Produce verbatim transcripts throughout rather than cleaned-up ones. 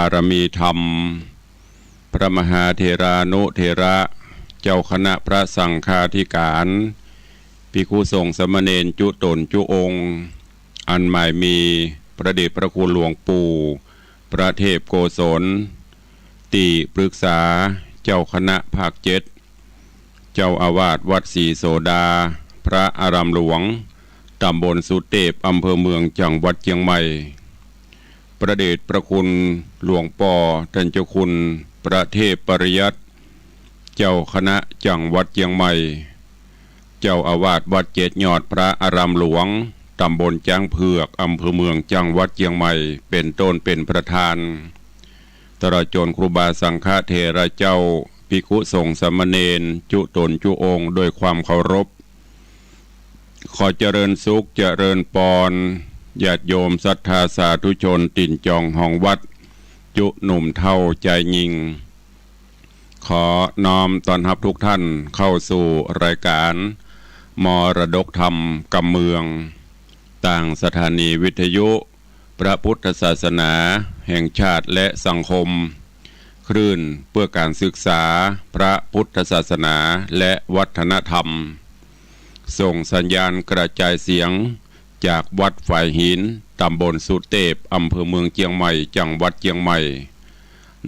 ารมีธรรม พระมหาเถรานุเถระ เจ้าคณะพระสังฆาธิการ ภิกขุสงฆ์สามเณรจุต๋นจุองค์ อันหมายมีพระเดชพระคุณหลวงปู่ พระเทพโกศล ติปรึกษาเจ้าคณะภาคเจ็ด เจ้าอาวาสวัดศรีโสดา พระอารามหลวง ตำบลสุเตพ อำเภอเมือง จังหวัดเจียงใหม่ พระเดชพระคุณหลวงป้อต้านเจ้าคุณพระเทพปริยัติ เจ้าคณะจังหวัดเจียงใหม่ เจ้าอาวาสวัดเจ็ดยอด พระอารามหลวง ตำบลจ๊างเผือก อำเภอเมือง จังหวัดเจียงใหม่ เป๋นต้นเป๋นประธาน ตลอดจ๋นครูบาสังฆเถระเจ้า ภิกขุสงฆ์สามเณร จุต๋นจุองค์ โดยความเคารพ ขอเจริญสุขเจริญปอน ญาติโยมศรัทธาสาธุชนตี๋นจองฮองวัด จุหนุ่มเฒ่าจายญิง ขอน้อมต้อนฮับทุกท่านเข้าสู่รายการมรดกธรรมกำเมือง ตางสถานีวิทยุพระพุทธศาสนาแห่งชาติและสังคม คลื่นเพื่อการศึกษาพระพุทธศาสนาและวัฒนธรรม ส่งสัญญาณกระจายเสียงจากวัดฝายหิน ตำบลสุเตพ อำเภอเมืองเจียงใหม่ จังหวัดเจียงใหม่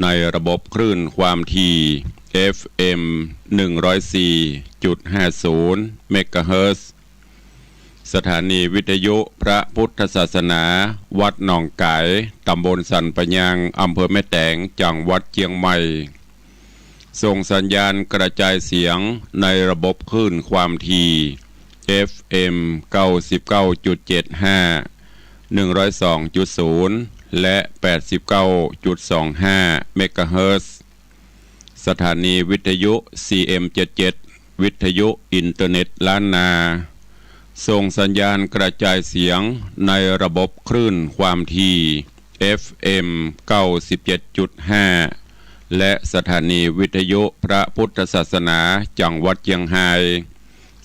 ในระบบคลื่นความถี่ เอฟเอ็ม หนึ่งร้อยสี่จุดห้าศูนย์ เมกะเฮิรตซ์ สถานีวิทยุพระพุทธศาสนา วัดหนองก๋าย ตำบลสันป่ายาง อำเภอแม่แตง จังหวัดเจียงใหม่ ส่งสัญญาณกระจายเสียงในระบบคลื่นความถี่ เอฟเอ็ม เก้าสิบเก้าจุดเจ็ดห้า หนึ่งร้อยสองจุดศูนย์ และ แปดสิบเก้าจุดสองห้า เมกะเฮิรตซ์ สถานีวิทยุ ซีเอ็มเจ็ดเจ็ด วิทยุอินเทอร์เน็ตล้านนา ส่งสัญญาณกระจายเสียงในระบบคลื่นความถี่ เอฟเอ็ม เก้าสิบเจ็ดจุดห้า และสถานีวิทยุพระพุทธศาสนา จังหวัดเจียงฮาย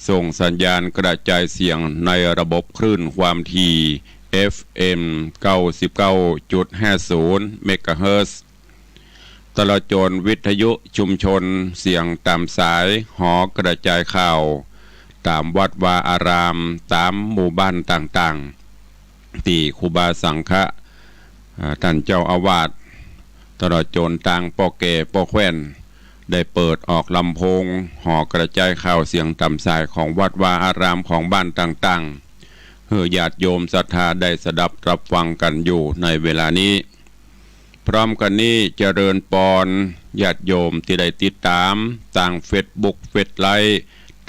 ส่งสัญญาณกระจายเสียงในระบบคลื่นความถี่ เอฟเอ็ม เก้าสิบเก้าจุดห้าศูนย์ เมกะเฮิรตซ์ ตลอดจ๋นวิทยุชุมชนเสียงต๋ามสาย หอกระจายข่าว ต๋ามวัดวาอาราม ต๋ามหมู่บ้านต่างๆ ตี้ครูบาสังฆะ อ่า ต้านเจ้าอาวาส ตลอดจ๋นตางป้อแก่ป้อแคว่น ได้เปิดออกลำโพง หอกระจายข่าวเสียงต๋ามสายของวัดวาอารามของบ้านต่างๆ หื้อญาติโยมศรัทธาได้สดับรับฟังกั๋นอยู่ในเวลานี้ พร้อมกั๋นนี้เจริญปอนญาติโยมตี้ได้ติดต๋ามตางเฟซบุ๊ก เฟซไลฟ์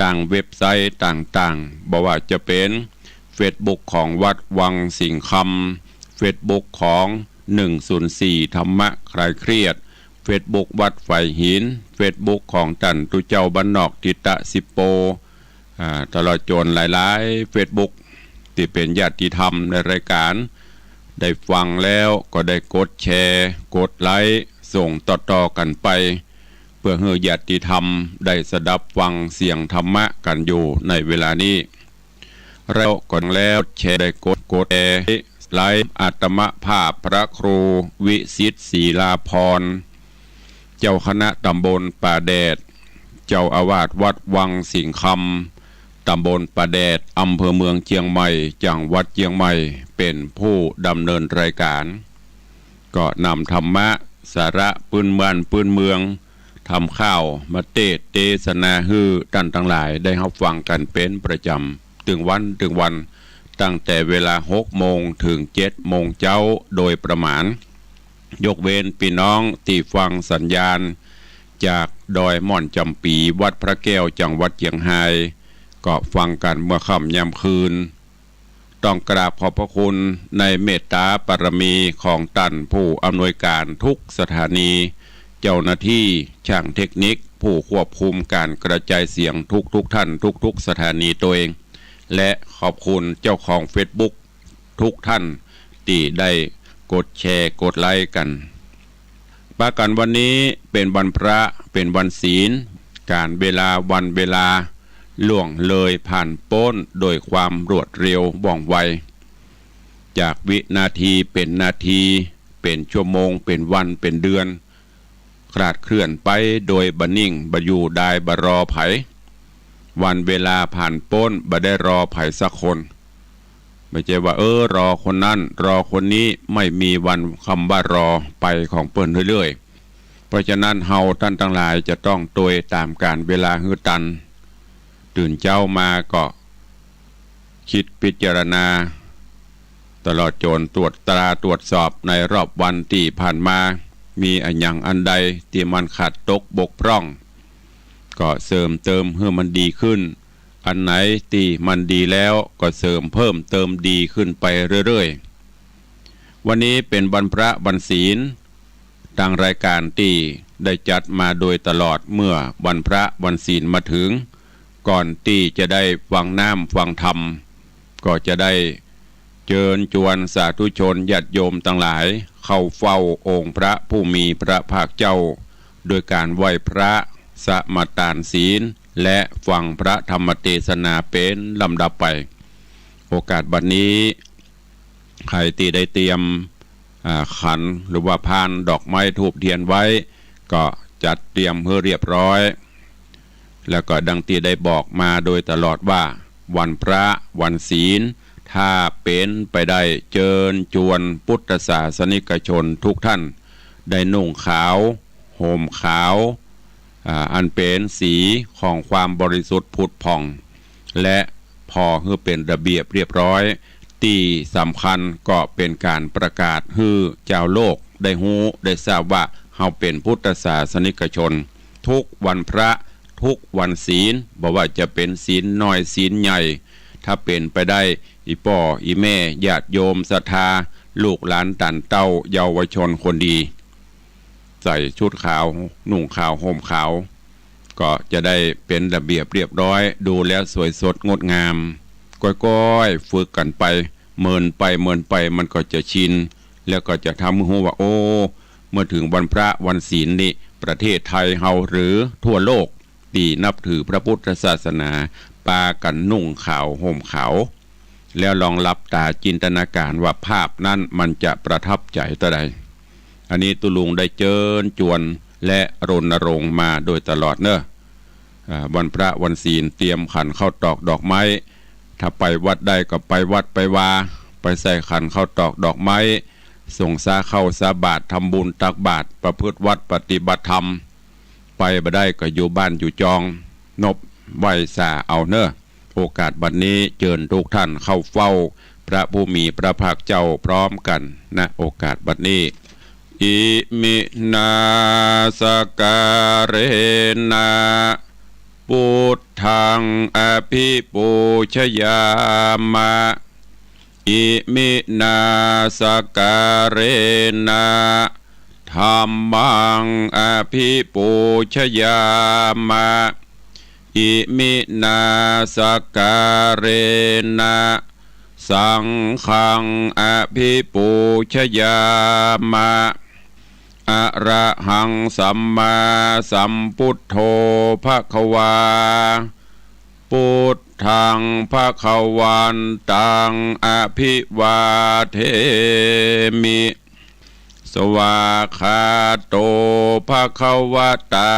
ตางเว็บไซต์ต่างๆ บ่ว่าจะเป๋นเฟซบุ๊กของวัดวังสิงห์คำ เฟซบุ๊กของ หนึ่งศูนย์สี่ ธรรมะคลายเครียด เฟซบุ๊กวัดฝายหิน เฟซบุ๊กของต้านตุ๊เจ้าบ้านนอกทิตะสิบโป อ่า ตลอดจ๋นหลายๆ เฟซบุ๊ก ตี้เป๋นญาติธรรมในรายการ ได้ฟังแล้วก็ได้กดแชร์ กดไลก์ ส่งต่อๆ กั๋นไป เพื่อหื้อญาติธรรมได้สดับฟังเสียงธรรมะกั๋นอยู่ในเวลานี้ แล้วก็แล้วแชร์ได้กด กดแชร์ไลก์ อาตมาภาพพระครูวิสิทธิ์ ศิลาภรณ์ เจ้าคณะตำบลป่าแดด เจ้าอาวาสวัดวังสิงห์คำ ตำบลป่าแดด อำเภอเมืองเจียงใหม่ จังหวัดเจียงใหม่ เป๋นผู้ดำเนินรายการ ก็นำธรรมะ สาระปื้นบ้านปื้นเมือง ธรรมข่าวมาเตสน์เตสนาหื้อต้านตังหลายได้ฮับฟังกั๋นเป๋นประจ๋ำ ตึงวันตึงวัน ตั้งแต่เวลาหกโมงเถิงเจ็ดโมงเจ๊าโดยประมาณ ยกเว้นปี้น้องตี้ฟังสัญญาณจากดอยม่อนจ๋ำปี๋ วัดพระแก้ว จังหวัดเจียงฮาย ก็ฟังกั๋นเมื่อค่ำยามคืน ต้องกราบขอบพระคุณในเมตตาบารมีของต้านผู้อำนวยการทุกสถานี เจ้าหน้าตี้ ช่างเทคนิค ผู้ควบคุมก๋านกระจายเสียงทุกๆ ท่าน ทุกๆ สถานีตวย และขอบคุณเจ้าของเฟซบุ๊กทุกท่านตี้ได้กดแชร์กดไลก์กั๋น ปะกั๋นวันนี้เป๋นวันพระ เป๋นวันศีล ก๋านเวลาวันเวลาล่วงเลยผ่านป๊นโดยความรวดเร็วว่องไว จากวินาทีเป๋นนาที เป๋นชั่วโมง เป๋นวัน เป๋นเดือน คลาดเคลื่อนไปโดยบ่นิ่ง บ่อยู่ดาย บ่รอใผ วันเวลาผ่านป๊น บ่ได้รอใผสักคน บ่ใจ้ว่า เออ รอคนนั้น รอคนนี้ ไม่มีวันคำว่ารอ ไปของเปิ้นเรื่อยๆ เพราะฉะนั้นเฮาต้านตังหลายจะต้องตวยต๋ามกาลเวลาหื้อตัน ตื่นเจ๊ามาก็ กึ๊ดพิจารณา ตลอดจ๋นตรวจตราตรวจสอบในรอบวันตี้ผ่านมา มีอะหยังอันใดตี้มันขาดตกบกพร่อง ก็เสริมเติมหื้อมันดีขึ้น อันไหนตี้มันดีแล้วก็เสริมเพิ่มเติมดีขึ้นไปเรื่อยๆ วันนี้เป๋นวันพระวันศีล ตางรายก๋านตี้ได้จัดมาโดยตลอดเมื่อวันพระวันศีลมาเถิง ก่อนตี้จะได้ฟังน้ำฟังธรรม ก็จะได้เจิญจวนสาธุชนญาติโยมตังหลาย เข้าเฝ้าองค์พระผู้มีพระภาคเจ้า โดยก๋านไหว้พระ สมาตานศีล และฟังพระธรรมเตสนาเป๋นลำดับไป โอกาสบัดนี้ ใผตี้ได้เตรียม อ่า ขันหรือว่าพานดอกไม้ธูปเตียนไว้ ก็จัดเตรียมหื้อเรียบร้อย แล้วก็ดังตี้ได้บอกมาโดยตลอดว่า วันพระวันศีล ถ้าเป๋นไปได้เจิญจวนพุทธศาสนิกชนทุกท่าน ได้นุ่งขาว ห่มขาว อ่า อันเป๋นสีของความบริสุทธิ์ผุดผ่อง และผ่อหื้อเป๋นระเบียบเรียบร้อย ตี้สำคัญก็เป๋นก๋านประกาศหื้อจาวโลกได้ฮู้ได้ทราบว่า เฮาเป๋นพุทธศาสนิกชน ทุกวันพระ ทุกวันศีล บ่ว่าจะเป๋นศีลน้อยศีลใหญ่ ถ้าเป๋นไปได้ อี่ป้ออี่แม่ญาติโยมศรัทธา ลูกหลานต้านเต้าเยาวชนคนดี ใส่ชุดขาว นุ่งขาว ห่มขาว ก็จะได้เป๋นระเบียบเรียบร้อย ดูแล้วสวยสดงดงาม ก้อยๆ ฝึกกั๋นไป เมินไปเมินไปมันก็จะชิน แล้วก็จะทำหื้อฮู้ว่า โอ้ เมื่อเถิงวันพระวันศีลนี่ ประเทศไทยเฮาหรือทั่วโลกตี้นับถือพระพุทธศาสนา ปากั๋นนุ่งขาวห่มขาว แล้วลองหลับต๋าจินตนาก๋ารว่าภาพนั้นมันจะประทับใจ๋เต้าใด อันนี้ตุ๊ลุงได้เจิญจวนและรณรงค์มาโดยตลอดเน่อ อ่า วันพระวันศีลเตรียมขันข้าวตอกดอกไม้ ถ้าไปวัดได้ก็ไปวัดไปวา ไปใส่ขันข้าวตอกดอกไม้ สงฆ์สาข้าวสาบาตร ทำบุญตักบาตร ประพฤติวัตรปฏิบัติธรรม ไปบ่ได้ก็อยู่บ้านอยู่จอง นบไหว้สาเอาเน่อ โอกาสบัดนี้เจิญทุกท่านเข้าเฝ้าพระผู้มีพระภาคเจ้าพร้อมกั๋น ณ โอกาสบัดนี้ อิมินาสการะนะ พุทธังอภิปูชยามะ อิมินาสการะนะ ธัมมังอภิปูชยามะ อิมินาสการะนะ สังฆังอภิปูชยามะ อะระหังสัมมาสัมพุทโธภะคะวา พุทธังภะคะวันตังอภิวาเทมิ สวากขาโตภะคะวะตา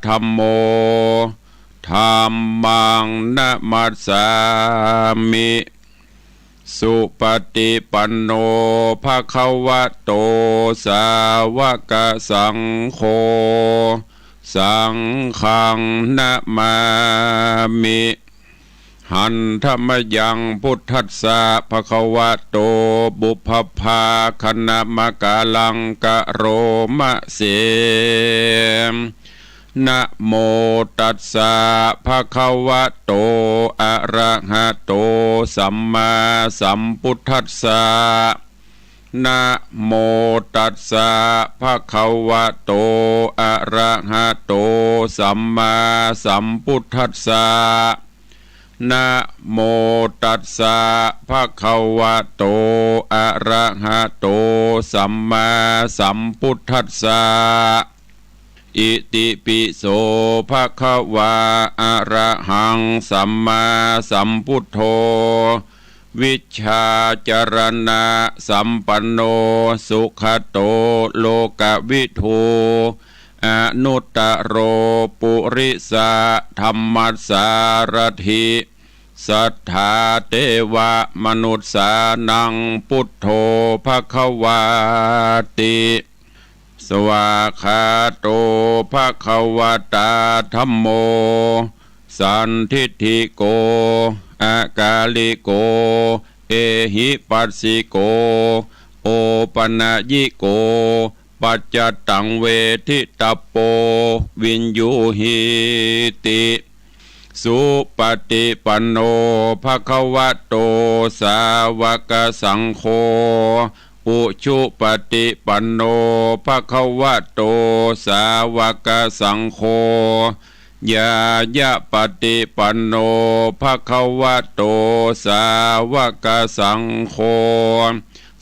ธัมโม ธัมมังนะมัสสามิ สุปฏิปันโนภะคะวะโต สาวกสังโฆ สังฆังนะมามิ หันธะมะยังพุทธัสสะภะคะวะโต ปุพพะภาคะนะมะกะลังกะโรมะเส นะโมตัสสะภะคะวะโต อะระหะโต สัมมาสัมพุทธัสสะ นะโมตัสสะภะคะวะโต อะระหะโต สัมมาสัมพุทธัสสะ นะโมตัสสะภะคะวะโต อะระหะโต สัมมาสัมพุทธัสสะ อิติปิโสภะคะวา อะระหังสัมมาสัมพุทโธ วิชชาจรณะสัมปันโน สุขะโต โลกะวิทู อนุตตะโร ปุริสะธัมมัสสารัฐิ สัตถาเตวะมนุสสานัง ปุทโธภะคะวาติ สวากขาโตภะคะวะตาธัมโม สันทิฏฐิโก อะกาลิโก เอหิปัสสิโก โอปะนะยิโก ปัจจะตังเวทิตะโป วิญญูหีติ สุปะติปันโนภะคะวะโต สาวะกะสังโฆ อุชุปะติปันโนภะคะวะโต สาวะกะสังโฆ ญาญะปะติปันโนภะคะวะโต สาวะกะสังโฆ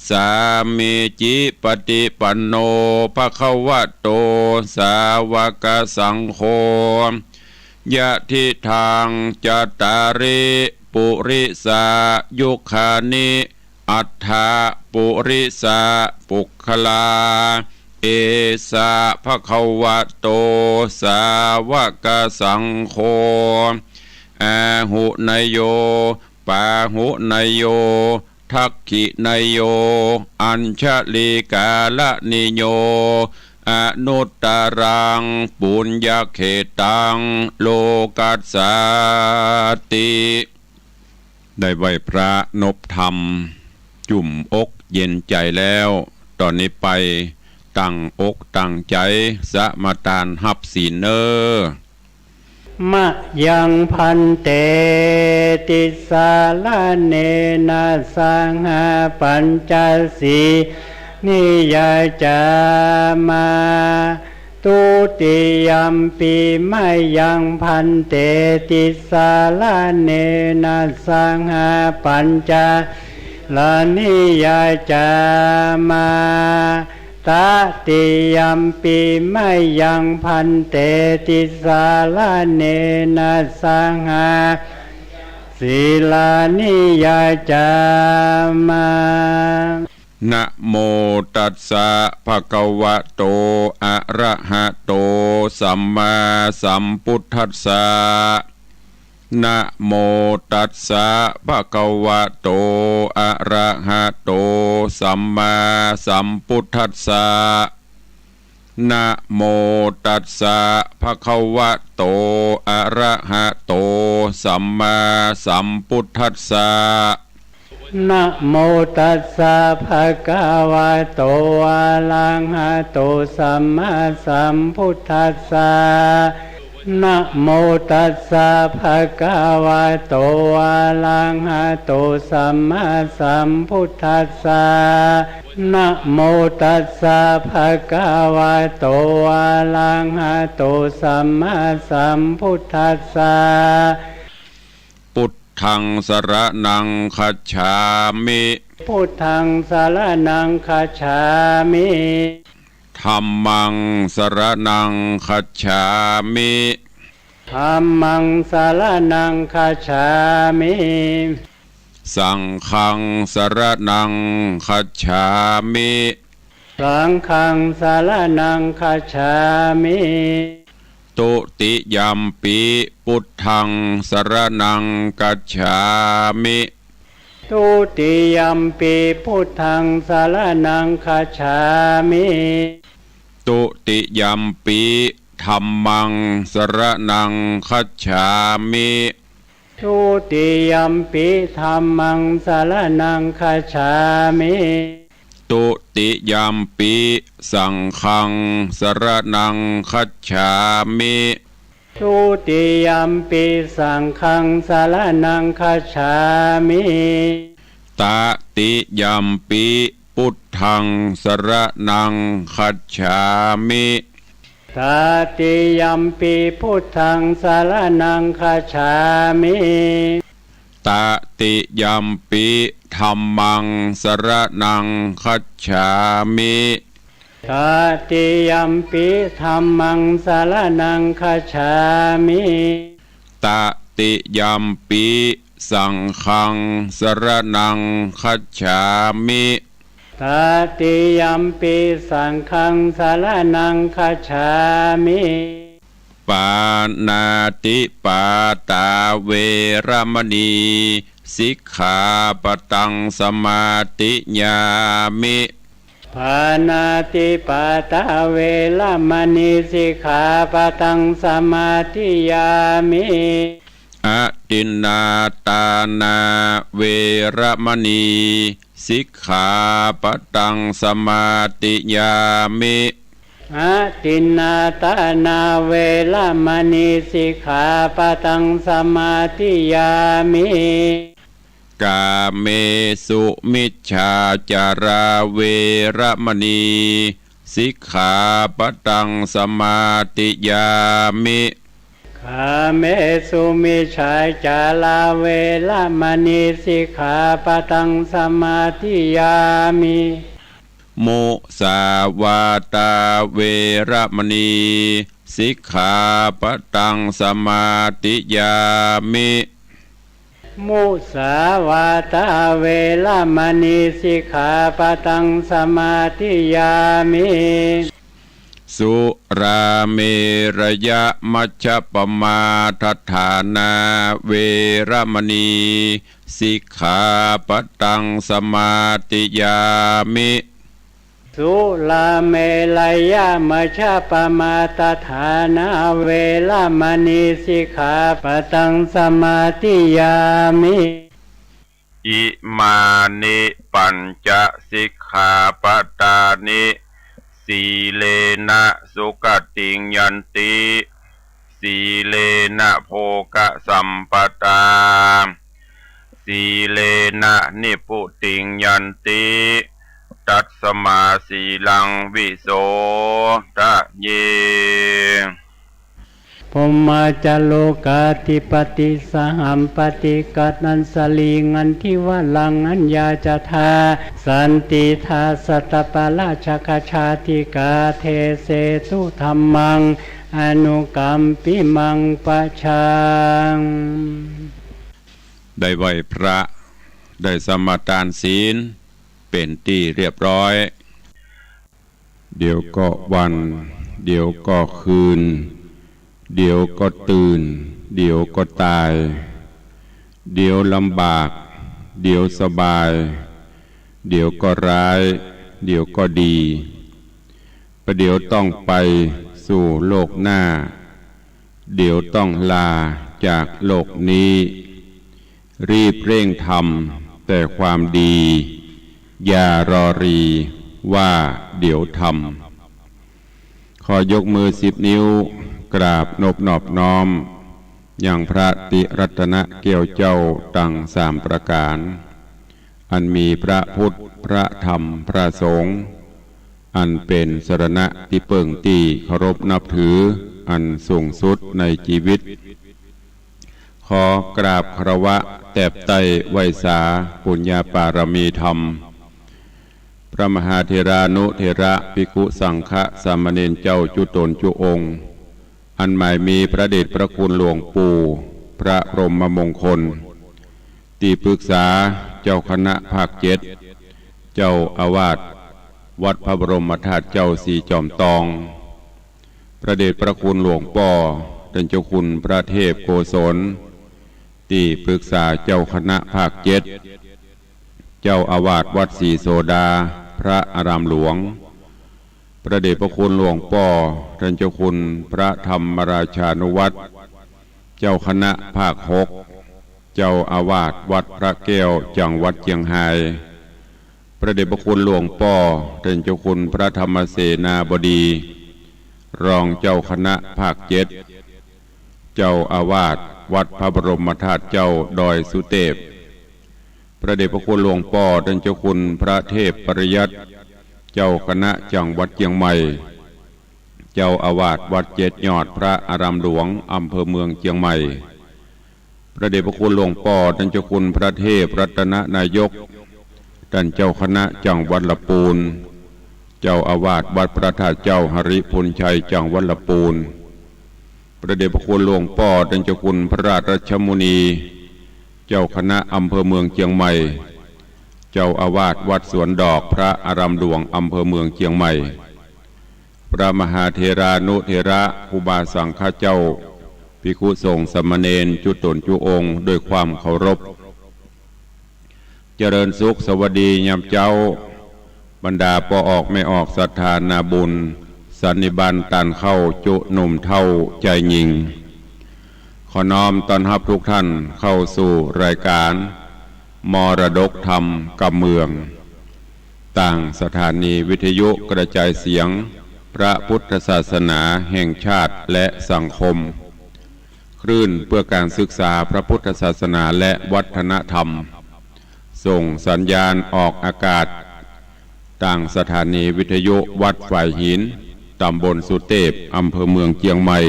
สามีจิปะติปันโนภะคะวะโต สาวะกะสังโฆ ยะทิทังจัตตาริ ปุริสายุคานิ อัฏฐะปุริสะปุคคลา เอสะภะคะวะโต สาวะกะสังโฆ อาหุเนยโย ปาหุเนยโย ทักขิเนยโย อัญชลีกาละนิโย อนุตตะรัง ปุญญะเขตัง โลกัสสาติ ได้ไหว้พระนบธรรม จุ่มอกเย็นใจ๋แล้ว ต่อนี้ไป ตั้งอกตั้งใจ๋ สมาตานฮับศีลเน่อ มะยัง ภันเต ติสสะระเณนะ สหะ ปัญจสีลานิยาจามะ ทุติยัมปิ มะยัง ภันเต ติสสะระเณนะ สหะ ปัญจสีลานิยาจามะ ตติยัมปิ มะยัง ภันเต ติสสะระเณนะ สหะ ปัญจสีลานิยาจามะ นะโมตัสสะภะคะวะโต อะระหะโต สัมมาสัมพุทธัสสะ นะโมตัสสะภะคะวะโต อะระหะโต สัมมาสัมพุทธัสสะ นะโมตัสสะภะคะวะโต อะระหะโต สัมมาสัมพุทธัสสะ นะโมตัสสะภะคะวะโต อะระหะโต สัมมาสัมพุทธัสสะ นะโมตัสสะภะคะวะโต อะระหะโต สัมมาสัมพุทธัสสะ นะโมตัสสะภะคะวะโต อะระหะโต สัมมาสัมพุทธัสสะ พุทธังสะระณังคัจฉามิ พุทธังสะระณังคัจฉามิ ธัมมังสะระณังคัจฉามิ ธัมมังสะระณังคัจฉามิ สังฆังสะระณังคัจฉามิ สังฆังสะระณังคัจฉามิ ทุติยัมปิ พุทธังสะระณังคัจฉามิ ทุติยัมปิ พุทธังสะระณังคัจฉามิ ทุติยัมปิ ธัมมังสะระณังคัจฉามิ ทุติยัมปิ ธัมมังสะระณังคัจฉามิ ทุติยัมปิ สังฆังสะระณังคัจฉามิ ทุติยัมปิ สังฆังสะระณังคัจฉามิ ตติยัมปิ พุทธังสะระณังคัจฉามิ ตติยัมปิ พุทธังสะระณังคัจฉามิ ตติยัมปิ ธัมมังสะระณังคัจฉามิ ตติยัมปิ ธัมมังสะระณังคัจฉามิ ตติยัมปิ สังฆังสรณังคัจฉามิ Tatiyampi saṅghaṃ saraṇaṃ gacchāmi. ปาณาติปาตาเวระมะนี สิกขาปะตังสมาธิยามิ Pāṇātipātā veramaṇī sikkhāpadaṃ samādiyāmi. อทินนาทานาเวระมะนี สิกขาปะตังสมาธิยามิ Adinnādānā veramaṇī sikkhāpadaṃ samādiyāmi. กาเมสุมิจฉาจารเวระมะนี สิกขาปะตังสมาธิยามิ Kāmesu micchācārā veramaṇī sikkhāpadaṃ samādiyāmi. มุสาวาทาเวระมะนี สิกขาปะตังสมาธิยามิ Musāvādā veramaṇī sikkhāpadaṃ samādiyāmi. สุราเมรยมัจจปมาทฐานาเวระมะนี สิกขาปะตังสมาธิยามิ Surāmerayamajjapamādaṭṭhānā veramaṇī sikkhāpadaṃ samādiyāmi. อิมานิ ปัญจ สิกขาปะตานิ สีเลนะ สุขะติง ยันติ สีเลนะ โภคะ สัมปะทา สีเลนะ นิพพุติง ยันติ ตัสสมา สีลัง วิโสทะเย Brahmā ca lokādhipatī sahampati katañjalī nandivaraṃ aññācatha santiṭṭhā sattappāṇassakajātikā desetu dhammaṃ anukampimaṃ pajaṃ. ได้ไหว้พระ ได้สมาทานศีล เป๋นตี้เรียบร้อย เดี๋ยวก็วัน เดี๋ยวก็คืน เดี๋ยวก็ตื่น เดี๋ยวก็ตาย เดี๋ยวลำบาก เดี๋ยวสบาย เดี๋ยวก็ร้าย เดี๋ยวก็ดี ประเดี๋ยวต้องไปสู่โลกหน้า เดี๋ยวต้องลาจากโลกนี้ รีบเร่งทำแต่ความดี อย่ารอรีว่าเดี๋ยวทำ ขอยกมือสิบนิ้ว กราบนบนอบน้อม ยังพระติรัตนแก้วเจ้าตังสามประก๋าน อันมีพระพุทธ พระธรรม พระสงฆ์ อันเป๋นสรณะตี้เปิ้งตี้เคารพนับถือ อันสูงสุดในจีวิต ขอกราบคารวะแตบใต้ไหว้สาปุญญาปารมีธรรม พระมหาเถรานุเถระ ภิกขุสังฆะ สามเณรเจ้าจุ๊ต๋นจุ๊องค์ อันหมายมีพระเดชพระคุณหลวงปู่ พระพรหมมงคล ตี้ปรึกษาเจ้าคณะภาคเจ็ด เจ้าอาวาสวัดพระบรมธาตุเจ้าสีจอมตอง พระเดชพระคุณหลวงป้อ ต้านเจ้าคุณพระเทพโกศล ตี้ปรึกษาเจ้าคณะภาคเจ็ด เจ้าอาวาสวัดศรีโสดา พระอารามหลวง พระเดชพระคุณหลวงป้อ ต้านเจ้าคุณพระธรรมราชานุวัฒน์ เจ้าคณะภาคหก เจ้าอาวาสวัดพระแก้ว จังหวัดเจียงฮาย พระเดชพระคุณหลวงป้อ ต้านเจ้าคุณพระธรรมเสนาบดี รองเจ้าคณะภาคเจ็ด เจ้าอาวาสวัดพระบรมธาตุเจ้าดอยสุเตพ พระเดชพระคุณหลวงป้อ ต้านเจ้าคุณพระเทพปริยัติ เจ้าคณะจังหวัดเจียงใหม่ เจ้าอาวาสวัดเจ็ดยอด พระอารามหลวง อำเภอเมืองเจียงใหม่ พระเดชพระคุณหลวงป้อ ต้านเจ้าคุณพระเทพรัตนนายก ต้านเจ้าคณะจังหวัดละปูน เจ้าอาวาสวัดพระธาตุเจ้าหริภุญชัย จังหวัดละปูน พระเดชพระคุณหลวงป้อ ต้านเจ้าคุณพระราชมุนี เจ้าคณะอำเภอเมืองเจียงใหม่ เจ้าอาวาสวัดสวนดอก พระอารามหลวงอำเภอเมืองเจียงใหม่ พระมหาเถรานุเถระ ครูบาสังฆเจ้า ภิกขุสงฆ์สามเณร จุ๊ต๋นจุ๊องค์ ด้วยความเคารพ เจริญสุขสวัสดียามเจ๊า บรรดาป้อออกแม่ออกศรัทธานาบุญ สันนิบาตตานเข้า จุ๊หนุ่มเฒ่าจายญิง ขอน้อมต้อนฮับทุกท่านเข้าสู่รายการ มรดกธรรมกำเมือง ตางสถานีวิทยุกระจายเสียงพระพุทธศาสนาแห่งชาติและสังคม คลื่นเพื่อการศึกษาพระพุทธศาสนาและวัฒนธรรม ส่งสัญญาณออกอากาศ ตางสถานีวิทยุวัดฝายหิน ต๋ำบลสุเตพ อำเภอเมืองเจียงใหม่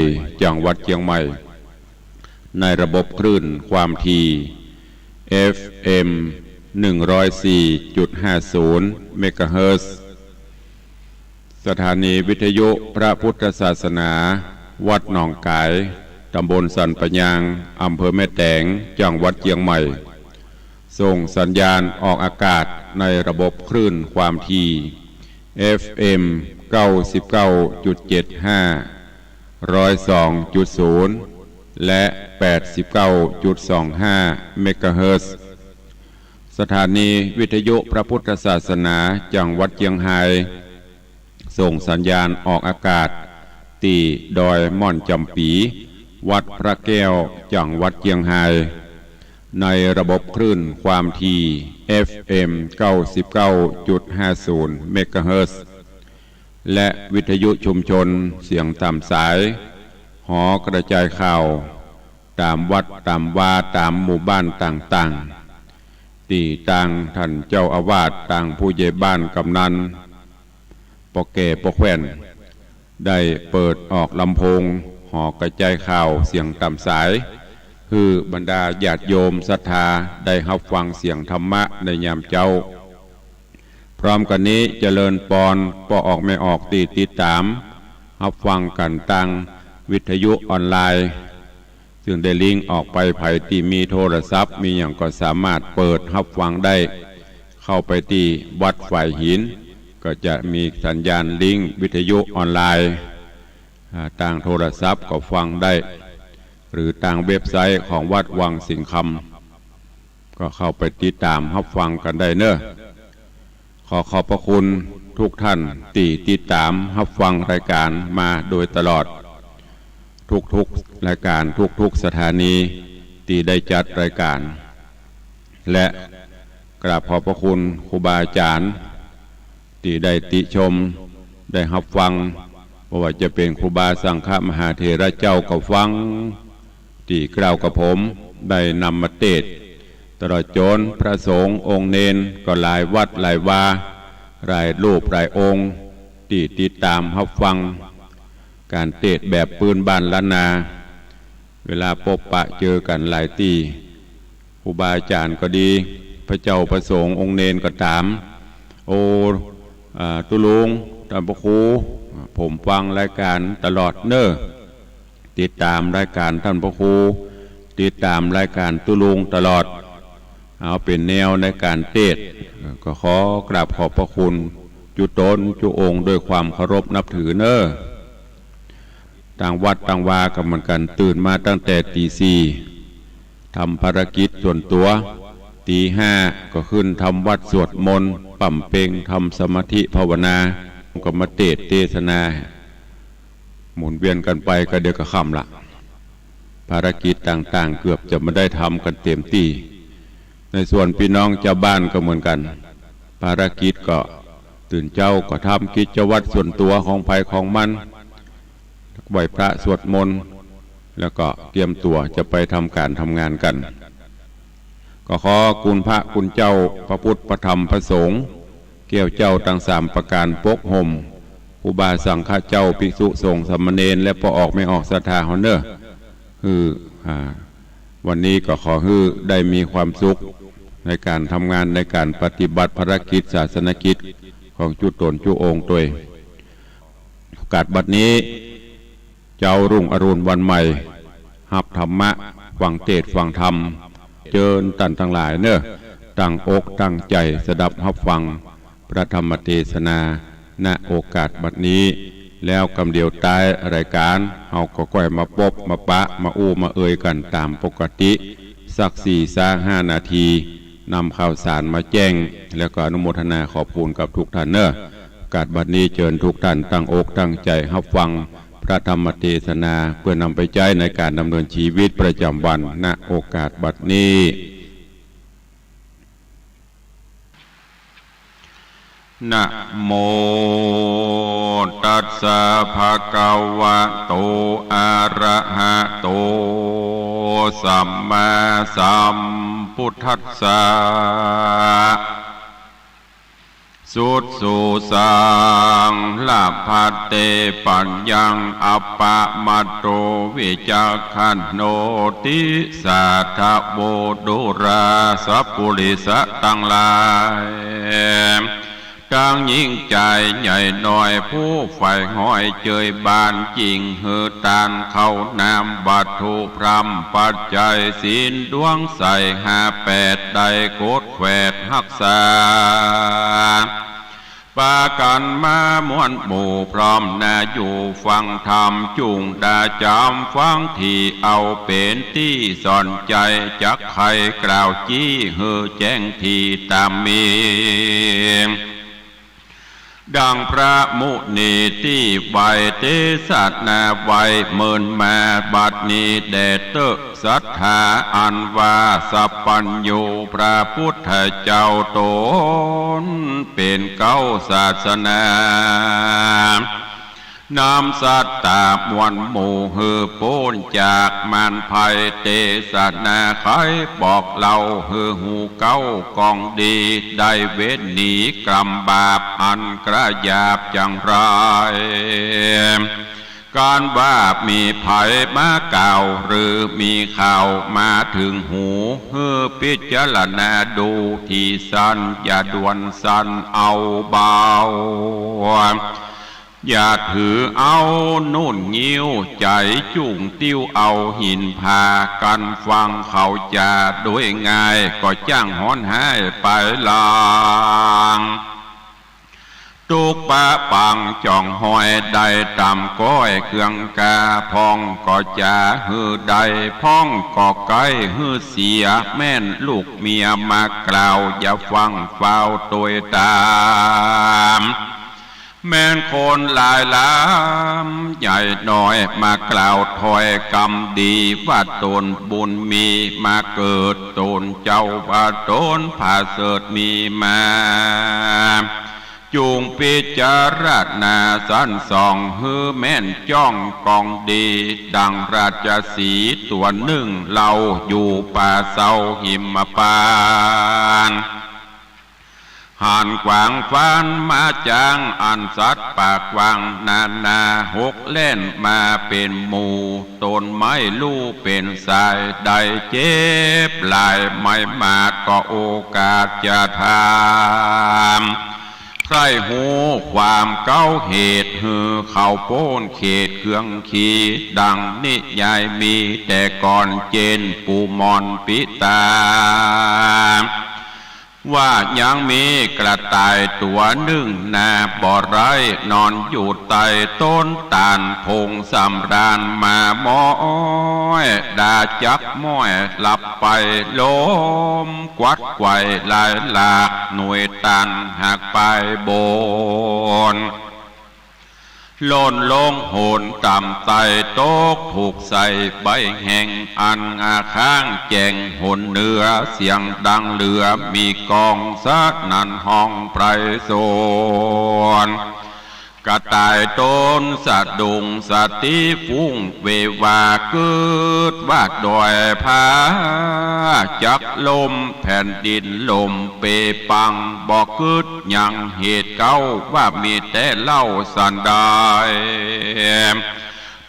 จังหวัดเจียงใหม่ ในระบบคลื่นความถี่ เอฟเอ็ม หนึ่งร้อยสี่จุดห้าศูนย์ เมกะเฮิรตซ์ สถานีวิทยุพระพุทธศาสนา วัดหนองก๋าย ต๋ำบลสันป่ายาง อำเภอแม่แตง จังหวัดเจียงใหม่ ส่งสัญญาณออกอากาศในระบบคลื่นความถี่ เอฟเอ็ม เก้าสิบเก้าจุดเจ็ดห้า ร้อยสองจุดศูนย์ และ แปดสิบเก้าจุดสองห้า เมกะเฮิรตซ์ สถานีวิทยุพระพุทธศาสนาจังหวัดเจียงฮาย ส่งสัญญาณออกอากาศ ตี้ดอยม่อนจ๋ำปี๋ วัดพระแก้ว จังหวัดเจียงฮาย ในระบบคลื่นความถี่ เอฟเอ็ม เก้าสิบเก้าจุดห้าศูนย์ เมกะเฮิรตซ์ และวิทยุชุมชนเสียงต๋ามสาย หอกระจายข่าว ต๋ามวัดต๋ามวา ต๋ามหมู่บ้านต่างๆ ตี้ตางต้านเจ้าอาวาส ตางผู้ใหญ่บ้าน กำนัน ป้อแก่ป้อแคว่น ได้เปิดออกลำโพง หอกระจายข่าวเสียงต๋ามสาย หื้อบรรดาญาติโยมศรัทธาได้ฮับฟังเสียงธรรมะในยามเจ๊า พร้อมกั๋นนี้เจริญปอนป้อออกแม่ออกตี้ติดต๋ามฮับฟังกั๋นตางวิทยุออนไลน์ ซึ่งได้ลิงก์ออกไป ใผตี้มีโทรศัพท์มีหยังก็สามารถเปิดฮับฟังได้ เข้าไปตี้วัดฝายหิน ก็จะมีสัญญาณลิงก์วิทยุออนไลน์ อ่า ตางโทรศัพท์ก็ฟังได้ หรือตางเว็บไซต์ของวัดวังสิงห์คำ ก็เข้าไปติดต๋ามฮับฟังกั๋นได้เน่อ ขอขอบพระคุณทุกท่านตี้ติดต๋ามฮับฟังรายการมาโดยตลอด ทุกๆ รายการ ทุกๆ สถานีตี้ได้จัดรายการ และกราบขอบพระคุณครูบาอาจ๋ารย์ ตี้ได้ติชม ได้ฮับฟัง บ่ว่าจะเป๋นครูบาสังฆมหาเถระเจ้าก็ฟัง ตี้เกล้ากับผมได้นำมาเตสน์ ตลอดจ๋นพระสงฆ์องค์เณรก็หลายวัดหลายวา หลายรูปหลายองค์ ตี้ติดต๋ามฮับฟังก๋านเตสน์แบบปื๊นบ้านล้านนา เวลาปบปะเจอกั๋นหลายตี้ ครูบาอาจ๋ารย์ก็ดี พระเจ้าพระสงฆ์องค์เณรก็ต๋าม โอ้ อ่า ตุ๊ลุง ต้านพระครู ผมฟังรายการตลอดเน่อ ติดต๋ามรายการต้านพระครู ติดต๋ามรายการตุ๊ลุงตลอด เอาเป๋นแนวในก๋านเตสน์ ก็ขอกราบขอบพระคุณจุ๊ต๋นจุ๊องค์ด้วยความเคารพนับถือเน่อ ตางวัดตางวาก็เหมือนกั๋น ตื่นมาตั้งแต่ตี๋สี่ ทำภารกิจส่วนตั๋ว ตี๋ห้าก็ขึ้นทำวัตรสวดมนต์ บำเพ็ญ ทำสมาธิภาวนา ก็มาเตสน์เตสนา หมุนเวียนกั๋นไปก็เดี๋ยวก็ค่ำละ ภารกิจต่างๆ เกือบจะบ่ได้ทำกั๋นเต๋มตี้ ในส่วนปี้น้องจาวบ้านก็เหมือนกั๋น ภารกิจก็ตื่นเจ๊าก็ทำกิจวัตรส่วนตั๋วของใผของมัน ไหว้พระสวดมนต์ แล้วก็เกียมตั๋วจะไปทำก๋านทำงานกั๋น ก็ขอคุณพระคุณเจ้า พระพุทธ พระธรรม พระสงฆ์ แก้วเจ้าตังสามประก๋านปกห่ม ครูบาสังฆเจ้า ภิกษุสงฆ์สามเณร และป้อออกแม่ออกศรัทธาเฮาเน่อ หื้อ อ่า วันนี้ก็ขอหื้อได้มีความสุขในก๋านทำงาน ในก๋านปฏิบัติภารกิจศาสนกิจของจุ๊ต๋นจุ๊องค์ตวย โอกาสบัดนี้ เจ๊ารุ่งอรุณวันใหม่ ฮับธรรมะ ฟังเตสน์ฟังธรรม เจิญต้านตังหลายเน่อ ตั้งอกตั้งใจ๋สดับฮับฟังพระธรรมเตสนา ณ โอกาสบัดนี้ แล้วกำเดียวต๊ายรายก๋าน เฮาก็ก้อยมาปบมาปะ มาอู้มาเอ่ยกั๋นต๋ามปกติ สักสี่ซะห้านาที นำข่าวสารมาแจ้ง แล้วก็อนุโมทนาขอบคุณกับทุกท่านเน่อ โอกาสบัดนี้เจิญทุกท่านตั้งอกตั้งใจ๋ฮับฟังพระธรรมเตสนา เปื้อนำไปใจ๊ในก๋านดำเนินชีวิตประจ๋ำวัน ณ โอกาสบัดนี้ นะโมตัสสะ ภะคะวะโต อะระหะโต สัมมาสัมพุทธัสสะ สุดสุสัง ละภัตเต ปัญญัง อัปปะมาโต วิจักขันโน ติสาทะโว ดูราสะปุริสะตังหลาย ตังญิงจายใหญ่น้อย ผู้ใฝ่หอยเจยบาน จิ่งหื้อตานข้าวน้ำ วัตถุพร่ำปัจจัย ศีลดวงใสห้าแปด ได้โกดแขวดฮักษา ปากั๋นมามวลหมู่พร้อมหน้าอยู่ฟังธรรม จุ่งดาจ๋ำฟังตี้เอาเป๋นตี้สอนใจ๋ จักใค่กล่าวจี้หื้อแจ้งตี้ต๋ามมี ดังพระมุนีตี้ไหว้เตสนาไว้เมินมา บัดนี้แด่เต๊อะ ศรัทธาอันว่าสัพพัญญู พระพุทธเจ้าต๋นเป๋นเก๊าศาสนา นำสัตตามวลหมู่หื้อป๊นจากมารภัย เตสนาไขบอกเล่าหื้อฮู้เก๊ากองดี ได้เว้นหนีกรรมบาปอันกระหยาบจังไร ก๋านว่ามีใผมากล่าว หรือมีข่าวมาเถิงหู หื้อพิจารณาดูตี้สั้น อย่าด่วนสั้นเอาเบา อย่าถือเอานุ่นงิ้ว ใจ๋จุ่งติ้วเอาหิน พากั๋นฟังเขาจาโดยง่าย ก็จ้างฮ้อนฮ้ายไปหลัง ตุ๊กปะปังจ๋องฮอย ได้ต๋ามก้อยเคืองกา พ่องก็จ๋าหื้อได้ พ่องก็ใก้หื้อเสีย แม่นลูกเมียมากล่าว อย่าฟังฟ้าวตวยต๋าม แม่นคนหลายหลามใหญ่น้อย มากล่าวถ้อยกำดี ว่าต๋นบุญมีมาเกิด ต๋นเจ้าว่าต๋นผาเสริฐมีมา จุ่งพิจารณาสันส่อง หื้อแม่นจ้องกองดี ดังราชสีห์ตั๋วนึ่ง เล่าอยู่ป่าเซาหิมพานต์ หันขวางฟันมาจ๋าง อันสัตว์ปากกว้างนานา หกแล่นมาเป๋นหมู่ ต๋นไม่ฮู้เป๋นสาย ได้เจ็บหลาย ไม่มาดก็โอกาสจะถาม ใคร่ฮู้ความเก๊าเหตุ หื้อเขาป๊นเขตเคืองขี ดังนิยายมีแต่ก่อน เจนปูมอนปิตา ว่ายังมีกระต่ายตั๋วนึ่งนาบ่ไร้ นอนอยู่ใต้ต้นตาล ผงสำราญมาม้อย ดาจักม้อยหลับไป ลมกวัดไกว่ลายหลาก หน่วยตาลหักปลายบน หล่นลงโหนต่ำใต้ ตกถูกใส่ใบแห้ง อันอาข้างแจ้งหนเหนือ เสียงดังเหลือมีก้อง สนั่นฮ้องไพรสน กระต่ายต๋นสะดุ้ง สติฟุ้งเววา กึ๊ดว่าดอยผา จักล้มแผ่นดินล่มเปปัง บ่กึ๊ดหยังเหตุเก๊า ว่ามีแต่เล่าสันดาย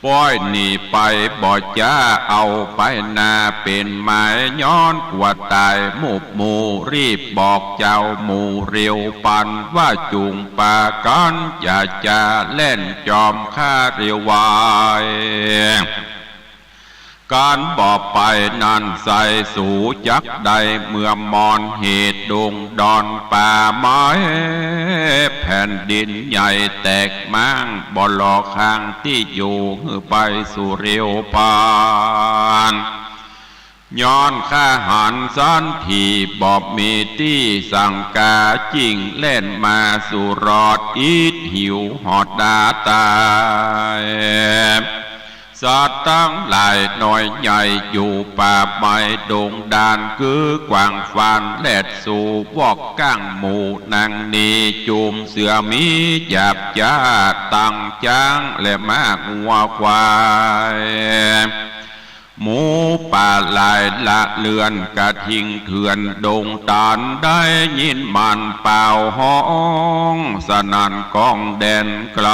ป้อยหนีไปบ่จ๊า เอาไปนาเป๋นหมาย ย้อนกั๋วต๋ายหมู่หมู่ รีบบอกเจ้าหมู่เร็วปัน ว่าจุ่งปากั๋น อย่าจ๋าแล่นจอมข้าเร็วไว การบ่ไปนั้นใส่สูจักได้เมื่อมอนเหตุดงดอนป่าไม้ แผ่นดินใหญ่แตกม้างบ่หล่อข้างตี้อยู่หื้อไปสู่เร็วปาน ย้อนข้าหันสันทีบ่มีตี้สังกา จิ่งแล่นมาสู่รอดอิดหิวหอดดาตาย สัตว์ตังหลายน้อยใหญ่อยู่ป่าไม้ดงดาน กื้อกวางฟานแลดสู่วอกก้างหมู่นางนี้ จุมเสือหมีหยาบจ๊า ตังจ๊างและม้างัวควาย หมูป่าหลายละเลือนกระทิงเถื่อนดงตาน ได้ยินมันป่าวฮ้องสนั่นก้องแดนไกล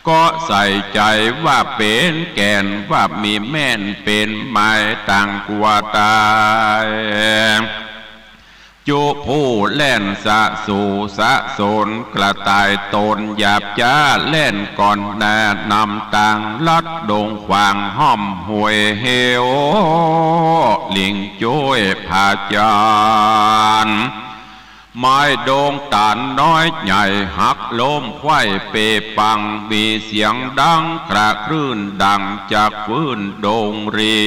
ก็ใส่ใจ๋ว่าเป๋นแก่น ว่ามีแม่นเป๋นไม้ต่างกั๋วต๋าย จุผู้แล่นสะสู่สะสน กระต่ายต๋นหยาบจ๊าแล่นก่อนหน้านำตาง ลัดดงขวางห้อมห้วยเหว ลิงจ้วยผาจาร ไม้ดงต๋านน้อยใหญ่หักล้มไขว้เปปัง มีเสียงดังคระครื้นดังจากฟืนดงรี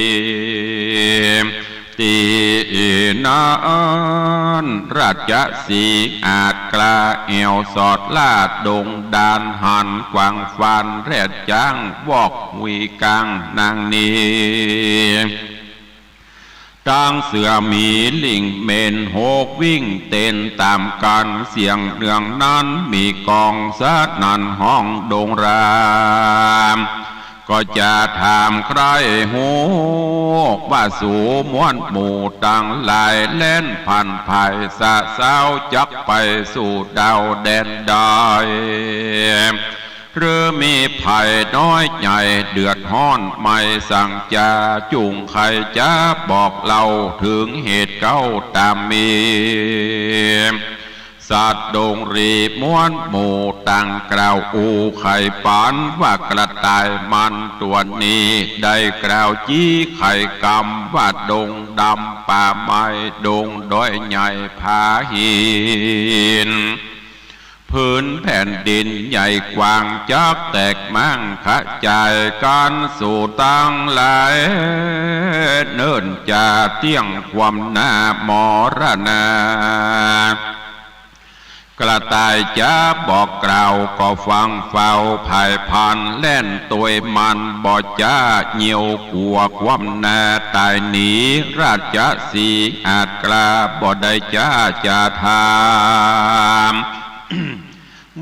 ตี้นั้นราชสีห์อาจกล้าแอ่วสอดล่าดงดาน หันกวางฟานแลดจ๊างวอกหุยก้างนางนี้ ตังเสือหมีลิงเม่นหกวิ่งเต้นต๋ามกั๋น เสียงเนืองนั้นมีก้องสนั่นฮ้องดงราม ก็จะถามใคร่ฮู้ว่าสูมวลหมู่ตังหลาย แล่นผ่านผายสะเซ้าจักไปสู่ดาวแดนใด หรือมีภัยน้อยใหญ่เดือดฮ้อนไม้สังจา จุ่งใค่จะบอกเล่าเถิงเหตุเก๊าต๋ามมี สัตว์ดงรีมวลหมู่ต่างกล่าวอู้ใค่ปันว่ากระต่ายมันตั๋วนี้ ได้กล่าวจี๊ใค่กำว่าดงดำป่าไม้ดงดอยใหญ่ผาหิน ผืนแผ่นดินใหญ่กว้างจักแตกม้างขะจายกั๋นสู่ตังหลาย เนิ่นจะเตี้ยงความหน้ามรณา กระต่ายจะบอกกล่าวก็ฟังเฝ้าผายพลันแล่นตวยมัน บ่จะเยียวกั๋วความหน้าต๋ายหนี ราชสีห์อาจกล้าบ่ได้จะจะถาม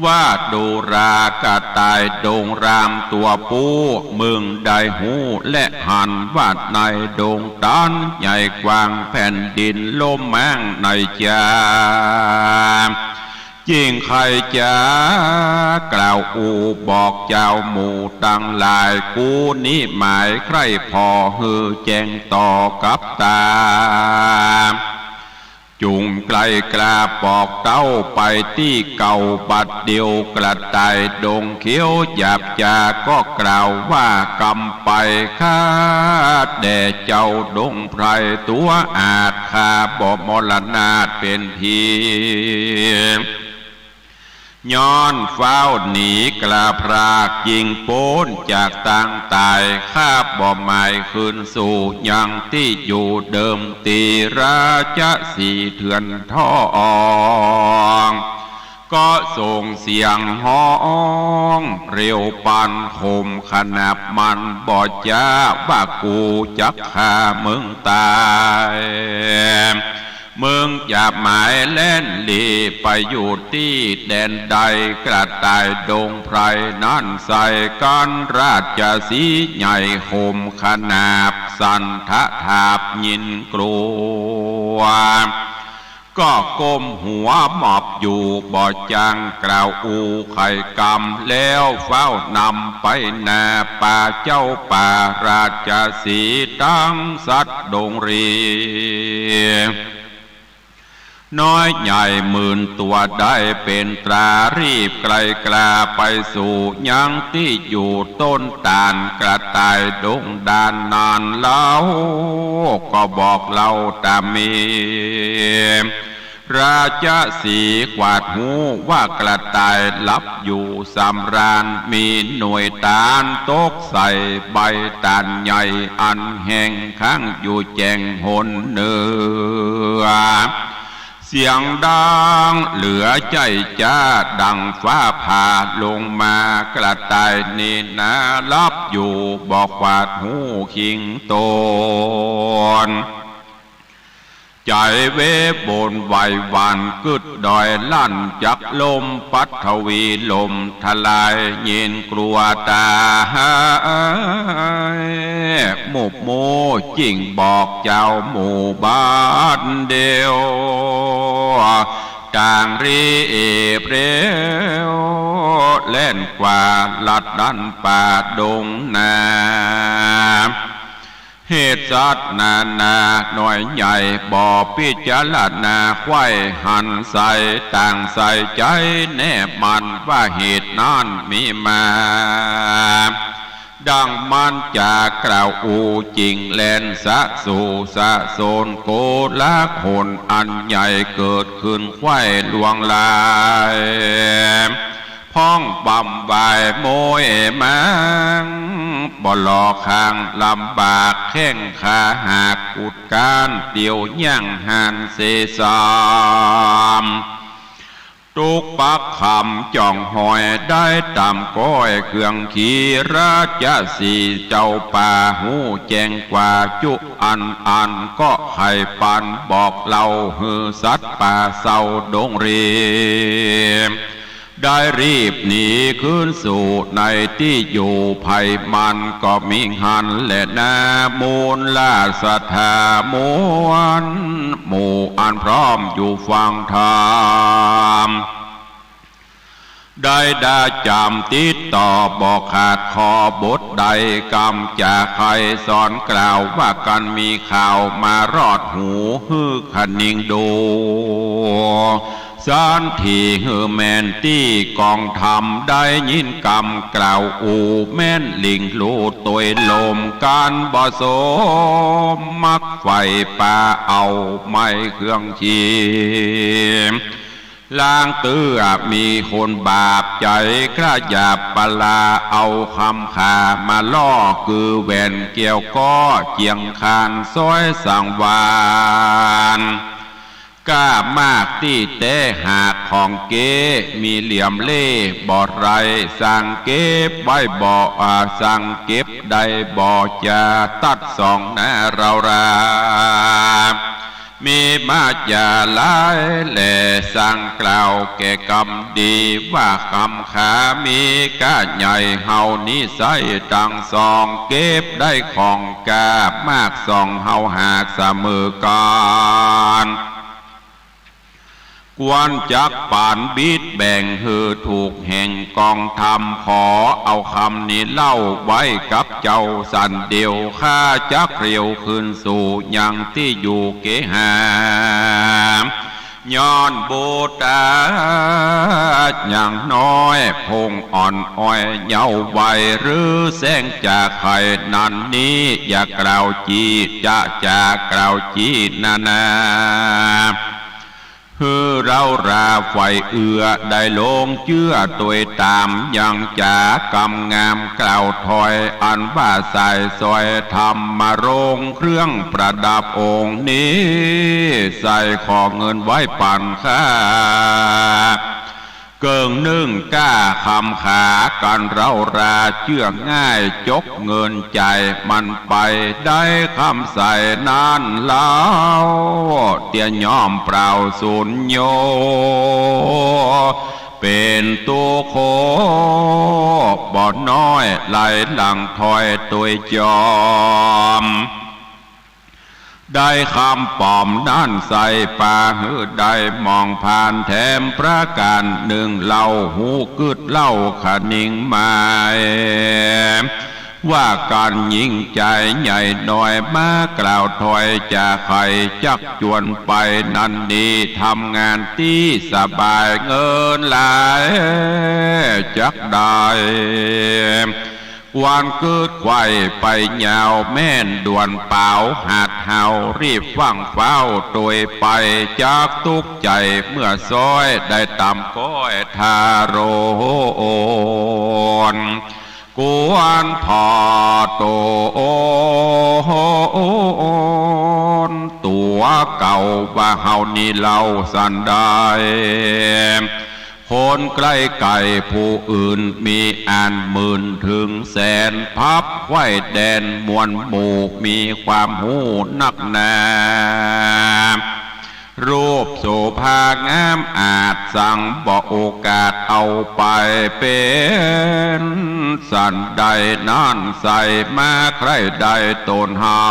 ว่าดูรา กระต่ายดงรามตั๋วปู้ มึงได้ฮู้และหันว่าในดงต๋านใหญ่กว้างแผ่นดินล้มม้างในจา จิ่งใค่จะกล่าวอู้บอกเจ้าหมู่ตังหลาย กูนี้หมายใคร่ผ่อหื้อแจ้งต่อกับต๋า จุ่งไกลกล้าปอกเต้าไปตี้เก่าบัดเดียว กระต่ายดงเขียวหยาบจาก็กล่าวว่ากำไป ข้าแด่เจ้าดงไพรตั๋วอาจ ข้าบ่มรณาเป๋นผี ย้อนฟ้าวหนีกล้าพรากจิ่งป๊นจากตางต๋าย ข้าบ่หมายคืนสู่ยังตี้อยู่เดิม ตี้ราชสีห์เถื่อนทอง ก็ส่งเสียงฮ้องเร็วปันข่มขนาบมัน บ่จะว่ากูจักฆ่ามึงต๋าย มึงจะหมายแล่นหลีไปอยู่ตี้แดนใด กระต่ายดงไพรนั้นใส่กั๋น ราชสีห์ใหญ่ข่มขนาบสั่นทะทาบยินกลัว ก็ก้มหัวหมอบอยู่บ่จางกล่าวอู้ใค่กำ แล้วฟ้าวนำไปหน้าป่าเจ้าป่าราชสีห์ตังสัตว์ดงรี น้อยใหญ่หมื่นตั๋วได้เป๋นตรา รีบไกลกล้าไปสู่ยังตี้อยู่ ต้นตาลกระต่ายดงดานนานเล่า ก็บอกเล่าต๋ามมี ราชสีห์กวาดฮู้ว่ากระต่ายหลับอยู่สำราญ มีหน่วยตาลตกใส่ใบตาลใหญ่ อันแห้งค้างอยู่แจ่งหนเหนือ เสียงดังเหลือใจ้จ๊าดังฟ้าผ่าลงมา กระต่ายนี่นาหลับอยู่ บ่กวาดฮู้คิงตน ใจ๋เวบนไหวหวั่นกึ๊ดดอยลั่นจักลม ปัทวีลมทลายยินกลัวต๋าย มุบมู๊จิ่งบอกเจ้าหมู่บ้านเดียว ต่างรีบเร็ว แล่นกว่าลัดดั้นป่าดงนา เหตุสัตว์นานาน้อยใหญ่ บ่พิจารณาใค่หันใส่ ต่างใส่ใจ๋แน่มั่นว่าเหตุนั้นมีมา ดังมารจากล่าวอู้ จิ่งแล่นสะสู่สะโสน โกลาหลอันใหญ่เกิดขึ้นใค่ลวงลาย พ้องบำวายโมยมัง บ่หล่อคางลำบาก แข้งขาหักกุดก้าน เตียวย่างหันเสสาม ตุ๊กปักคำจ่องหอย ได้ต๋ามก้อยเครื่องขี่ ราชสีห์เจ้าป่าฮู้แจ้งกว่าจุอันอัน ก็ใค่ปันบอกเล่าหื้อสัตว์ป่าเศร้าดงรี ได้รีบหนีคืนสู่ในตี้อยู่ ไผมันก็มีหั้นแลนา มูลราชธามวลหมู่อันพร้อมอยู่ฟังธรรม ได้ดาจ๋ำติดต่อบ่ขาดข้อบทใด กำจ๋าใค่สอนกล่าวว่ากั๋น มีข่าวมารอดหูหื้อคะนิงดู สันทีหื้อแม่นตี้กองธรรม ได้ยินกำกล่าวอู้ แม่นหลิ่งลู่ตวยลม ก๋านบ่สมมักใฝ่ปาเอาไม้เครื่องขี่ ลางเตื้อมีคนบาปใจ๋ กล้าหยาบปลาเอาคำขามาล่อ คือแหวนแก้วก้อเจียงคานซ้อยสังวาล ก้ามากตี้แต๊หากของเก๊ มีเหลี่ยมเล่บ่ไร สั่งเก็บไว้บ่ อ่า สั่งเก็บได้บ่ จะตัดสองนาเรารา มีมาจาหลายแล สั่งกล่าวแก่กำดี ว่าคำขามีก้าใหญ่ เฮานี้ใส้ตังสอง เก็บได้ของก้ามากสอง เฮาหากเสมอกั๋น ควรจักปันบิดแบ่งหื้อถูกแห่งกองธรรม ขอเอาคำนี้เล่าไว้กับเจ้าสันเดียว ข้าจักเรียวคืนสู่ยังตี้อยู่เกหา ย้อนบุตรายังน้อย พงอ่อนอ้อยเยาว์วัย หรือแสงจากใค่นั้นนี้ อย่ากล่าวจี้ จะ จะกล่าวจี้นานา หื้อเร้าราใฝ่เอื้อได้ลงเจื้อตวยต๋าม ยังจ๋ากำงามกล่าวถ้อย อันว่าสายสอยธรรมรงค์เครื่องประดับองค์นี้ ใส่ขอเงินไว้ปันข้า เกิ่งนึ่งก้าคำขากั๋นเร้าราเจื้อง่าย จกเงินจ่ายมันไป ได้คำใส่นั้นเล่า เตียย่อมเปล่าสูญโย เป๋นตุ๊กข์บ่น้อย ไหลหลั่งถ้อยตวยจอม ได้คำป๋อมนั้นใส่ปาหื้อได้มองผ่านแถมประก๋านนึ่ง เล่าฮู้กึ๊ดเล่าคะนิงหมาย ว่ากั๋นหญิงจายใหญ่น้อย มากล่าวถ้อยจ๋าใค่จักจวนไป นั้นนี้ทำงานตี้สบาย เงินหลายจักได้ ควรกึ๊ดไขว่ไปยาว แม่นด่วนป๋าวหัดเฮา รีบฟั่งฟ้าวโตยไป จักตุ๊กใจ๋เมื่อซ้อย ได้ต๋ำก้อยทาโรน กวนผ่อโตน ตั๋วเก่าว่าเฮานี้เล่าสันใด คนใกล้ไก๋ผู้อื่นมีอันหมื่นเถิงแสน พับไขว่แดนมวลหมู่ มีความฮู้นักหนา รูปโสภางามอาจ สังบ่โอกาสเอาไป เป๋นสันใดนั้น ใส่มาใคร่ได้ต๋นเฮา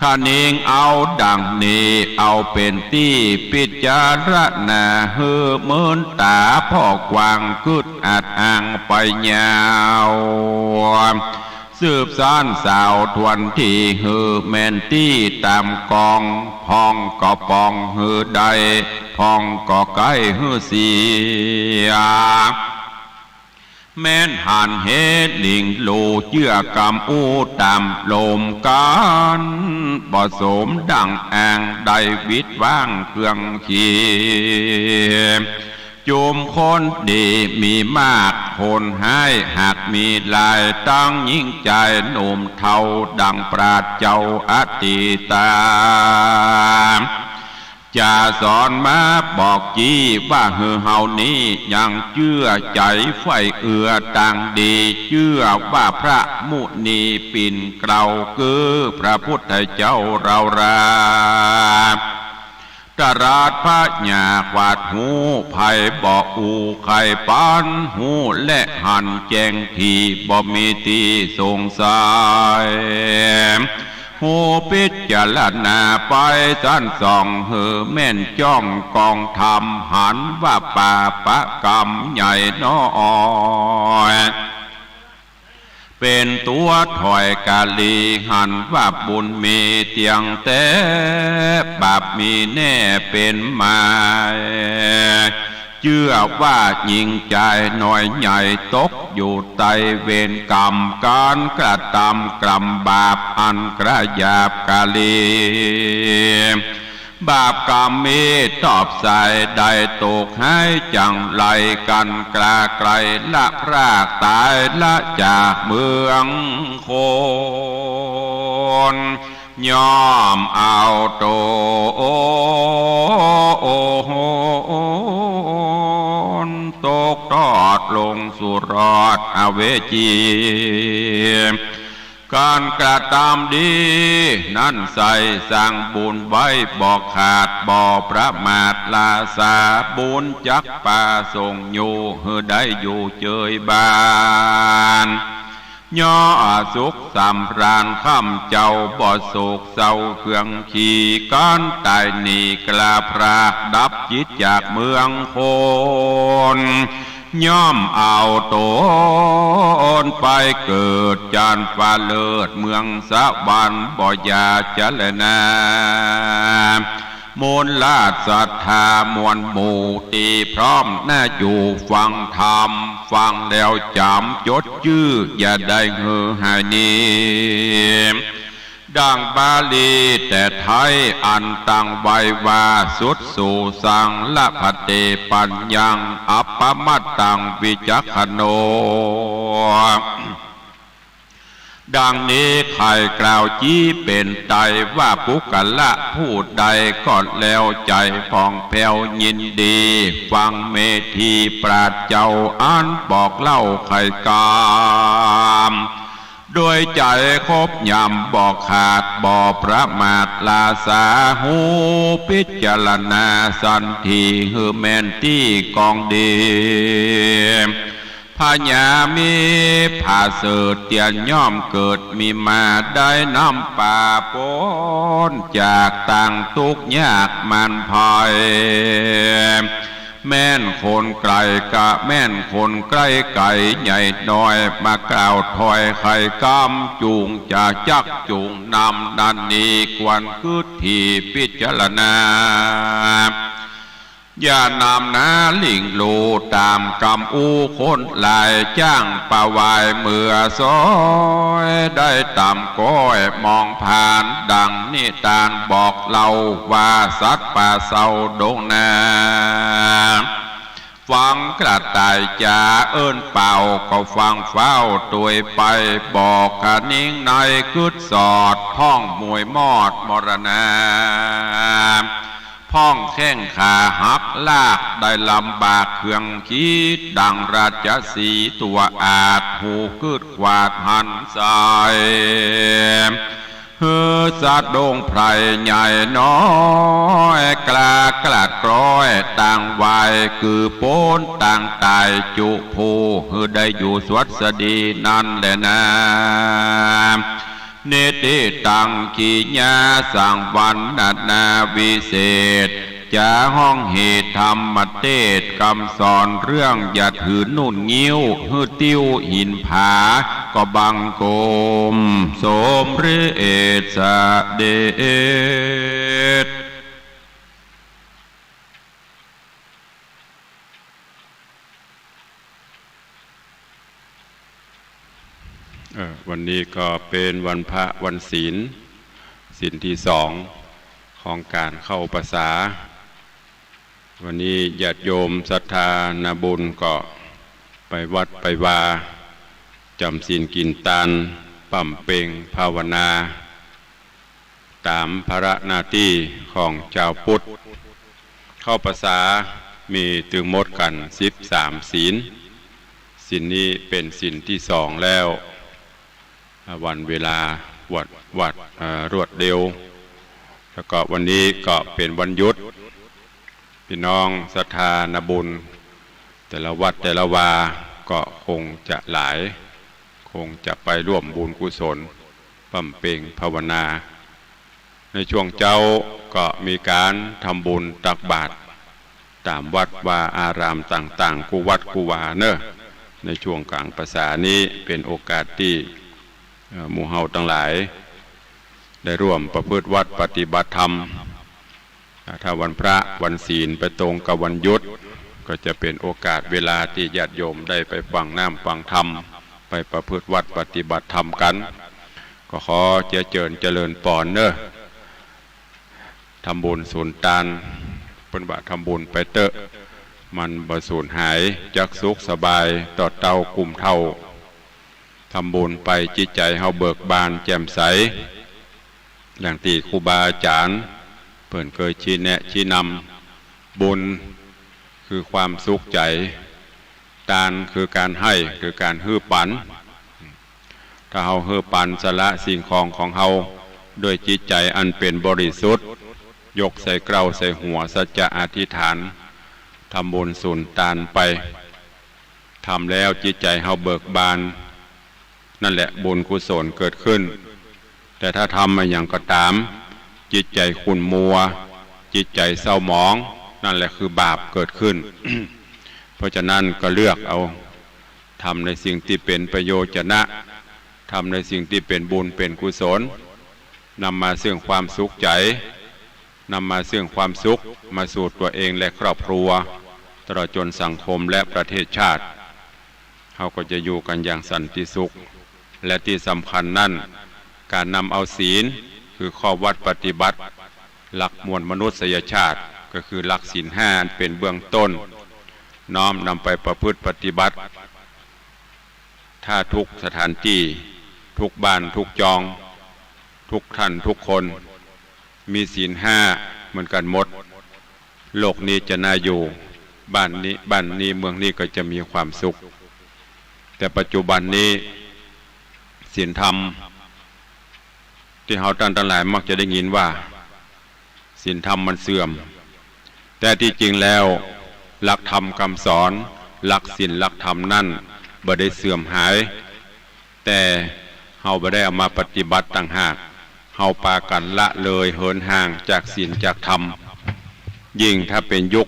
คะนิงเอาดังนี้ เอาเป๋นตี้พิจารณา หื้อเมินต๋าผ่อกว้าง กึ๊ดอัดอ้างไปยาว สืบสานสาวทวนที หื้อแม่นตี้ต๋ามกอง พ่องก็ป่องหื้อได้ พ่องก็ใก้หื้อเสีย แม่นหันเหตุหนิงลู่ เจื้อกำอู้ต๋ามลมกั๋น บ่สมดั่งอ้าง ได้วิดว้างเครื่องขี จุมคนดีมีมาก คนฮ้ายหากมีหลาย ตังหญิงจายหนุ่มเฒ่า ดั่งปราชญ์เจ้าอตีตา จะสอนมาบอกจี้ ว่าหื้อเฮานี้ยังเจื้อใจ๋ใฝ่เอื้อตางดี เจื้อว่าพระมุนีปิ่นเกล้า คือพระพุทธเจ้าเฮารา ตรัสพญาขวาดฮู้ ใผบ่อู้ใค่ปันฮู้ และหันแจ้งถี่ บ่มีตี้สงสัย ฮู้พิจารณาไปสันส่อง หื้อแม่นจ้องกองธรรม หันว่าปาปะกรรมใหญ่น้อย เป๋นตั๋วถอยกาลี หันว่าบุญมีเตี้ยงแต๊ บาปมีแน่เป๋นหมาย เจื้อว่าหญิงจายน้อยใหญ่ ตกอยู่ใต้เวรกรรม ก๋านกระตำกรรมบาป อันกระหยาบกาลี บาปกรรมมีตอบสาย ได้ตกฮ้ายจังไร กั๋นกล้าใกล้ละพรากต๋าย ละจากเมืองคน ย่อมเอาต๋นตกทอดลงสู่รอดอเวจี ก๋านกระตำดีนั้นใส่ สร้างบุญไว้บ่ขาด บ่ประมาทลาสา บุญจักปาส่งอยู่ หื้อได้อยู่เจยบาน ย่อสุขสำราญค่ำเจ้า บ่โศกเศร้าเครื่องขี ก๋านต๋ายหนีกล้าพราก ดับจิตจากเมืองคน ย่อมเอาต๋นไปเกิดจันฟ้าเลิศเมืองสวรรค์ บ่อย่าจะแลนา มูลราชศรัทธามวลหมู่ตี้พร้อมหน้าอยู่ฟังธรรม ฟังแล้วจ๋ำจดจื้อ อย่าได้หื้อหายหนี ดั่งบาลีแต่ไทยอันตั้งไว้ว่า สุตสูสังละพันเต ปัญญังอัปปมัตตังวิจักขโณ ดังนี้ใค่กล่าวจี้เป๋นไตรว่า ปุคคละผู้ใดก็แล้วใจ๋ผ่องแผ้วยินดี ฟังเมธีปราชญ์เจ้าอันบอกเล่าไขกรรม โดยใจ๋ครบยำบ่ขาดบ่ประมาทลาสา ฮู้พิจารณาสันที หื้อแม่นตี้กองดี พญามีผาเสริฐเตียนย่อมเกิดมีมา ได้นำปาป๊นจากตางตุ๊กข์ยากมารภัย แม่นคนไก๋กะแม่นคนใก้ ไก๋ใหญ่น้อย มากล่าวถ้อยไขกำ จุ่งจะจักจุ่งนำ นันนีควรกึ๊ดถี่พิจารณา อย่านำนาหลิ่งลู่ต๋ามกำอู้คนหลาย จ้างปะวายเมือซ้อย ได้ต๋ามก้อยมองผ่าน ดังนิตานบอกเล่าว่า สัตว์ป่าเศร้าดงนา ฟังกระต่ายจ๋าเอิ้นเป่า ก็ฟังฟ้าวตวยไป บอกขะนิงในกึ๊ดสอด พ่องมวยมอดมรณา พ่องแข้งขาหักลาก ได้ลำบากเครื่องขีด ดังราชสีห์ตั๋วอาด หูกึ๊ดขวาดหันใส หื้อสะดุ้งไพร่ใหญ่น้อย กล้ากลัดกล้อยต่างวาย กือป๊นต่างต๋ายจุผู้ หื้อได้อยู่สวัสดีนั้นแลนา นิติตัง กิริยาสังวรรณนาวิเศษ จะฮ้องเหตุธรรมเตสน์ กำสอนเรื่องอย่าถือนุ่นงิ้ว หื้อติ้วหินผา ก็บังคมสมเร็จเสด็จ เอ่อ วันนี้ก็เป๋นวันพระวันศีล ศีลตี้สองของก๋านเข้าพรรษา วันนี้ญาติโยมศรัทธานาบุญก็ไปวัดไปวา จ๋ำศีลกิ๋นตาน บำเพ็งภาวนา ต๋ามภาระหน้าตี้ของจาวพุทธ เข้าพรรษามีตึงหมดกั๋นสิบสามศีล ศีลนี้เป๋นศีลตี้สองแล้ว วันเวลาวัด วัด เอ่อ รวดเร็ว แล้วก็วันนี้ก็เป๋นวันหยุด ปี้น้องศรัทธานาบุญ แต่ละวัดแต่ละวาก็คงจะหลาย คงจะไปร่วมบุญกุศล บำเพ็งภาวนา ในช่วงเจ๊าก็มีก๋านทำบุญตักบาตรต๋ามวัดวาอารามต่างๆ กู้วัดกู้วาเนาะ ในช่วงก๋างพรรษานี้เป๋นโอกาสตี้ เอ่อ หมู่เฮาตังหลาย ได้ร่วมประพฤติวัตรปฏิบัติธรรม อ่า ถ้าวันพระวันศีลไปตรงกับวันหยุด ก็จะเป๋นโอกาสเวลาตี้ญาติโยมได้ไปฟังน้ำฟังธรรม ไปประพฤติวัตรปฏิบัติธรรมกั๋น ก็ขอเจื้อเจิญเจริญปอนเนาะ ทำบุญสูญตาน เปิ้นว่าทำบุญไปเต๊อะ มันบ่สูญหาย จักสุขสบายต่อเต้ากุมเฒ่า ทำบุญไปจิตใจ๋เฮาเบิกบานแจ่มใส อย่างตี้ครูบาอาจ๋ารย์เปิ้นเกยชี้แนะชี้นำ บุญคือความสุขใจ๋ ตานคือก๋านให้ คือก๋านหื้อปัน ถ้าเฮาหื้อปันสละสิ่งของของเฮา ด้วยจิตใจ๋อันเป๋นบริสุทธิ์ ยกใส่เกล้าใส่หัว สัจจะอธิษฐาน ทำบุญสูญตานไป ทำแล้วจิตใจ๋เฮาเบิกบาน นั่นแหละบุญกุศลเกิดขึ้น แต่ถ้าทำอะหยังก็ต๋าม จิตใจ๋ขุ่นมัว จิตใจ๋เศร้าหมอง นั่นแหละคือบาปเกิดขึ้น เพราะฉะนั้นก็เลือกเอา ทำในสิ่งตี้เป๋นประโยชนะ ทำในสิ่งตี้เป๋นบุญเป๋นกุศล นำมาซึ่งความสุขใจ๋ นำมาซึ่งความสุขมาสู่ตั๋วเองและครอบครัว ตลอดจ๋นสังคมและประเทศชาติ เฮาก็จะอยู่กั๋นอย่างสันติสุข และตี้สำคัญนั้น ก๋านนำเอาศีล คือข้อวัตรปฏิบัติ หลักมวลมนุษยชาติ ก็คือหลักศีลห้าอันเป๋นเบื้องต้น น้อมนำไปประพฤติปฏิบัติ ถ้าทุกสถานตี้ ทุกบ้านทุกจอง ทุกท่านทุกคน มีศีลห้าเหมือนกั๋นหมด โลกนี้จะน่าอยู่ บ้านนี้ บ้านนี้ เมืองนี้ก็จะมีความสุข แต่ปัจจุบันนี้ ศีลธรรม ตี้เฮาต้านตังหลายมักจะได้ยินว่า ศีลธรรมมันเสื่อม แต่ตี้จริงแล้ว หลักธรรมกำสอน หลักศีลหลักธรรมนั้นบ่ได้เสื่อมหาย แต่เฮาบ่ได้เอามาปฏิบัติต่างหาก เฮาปากั๋นละเลยเหินห่างจากศีลจากธรรม ยิ่งถ้าเป๋นยุค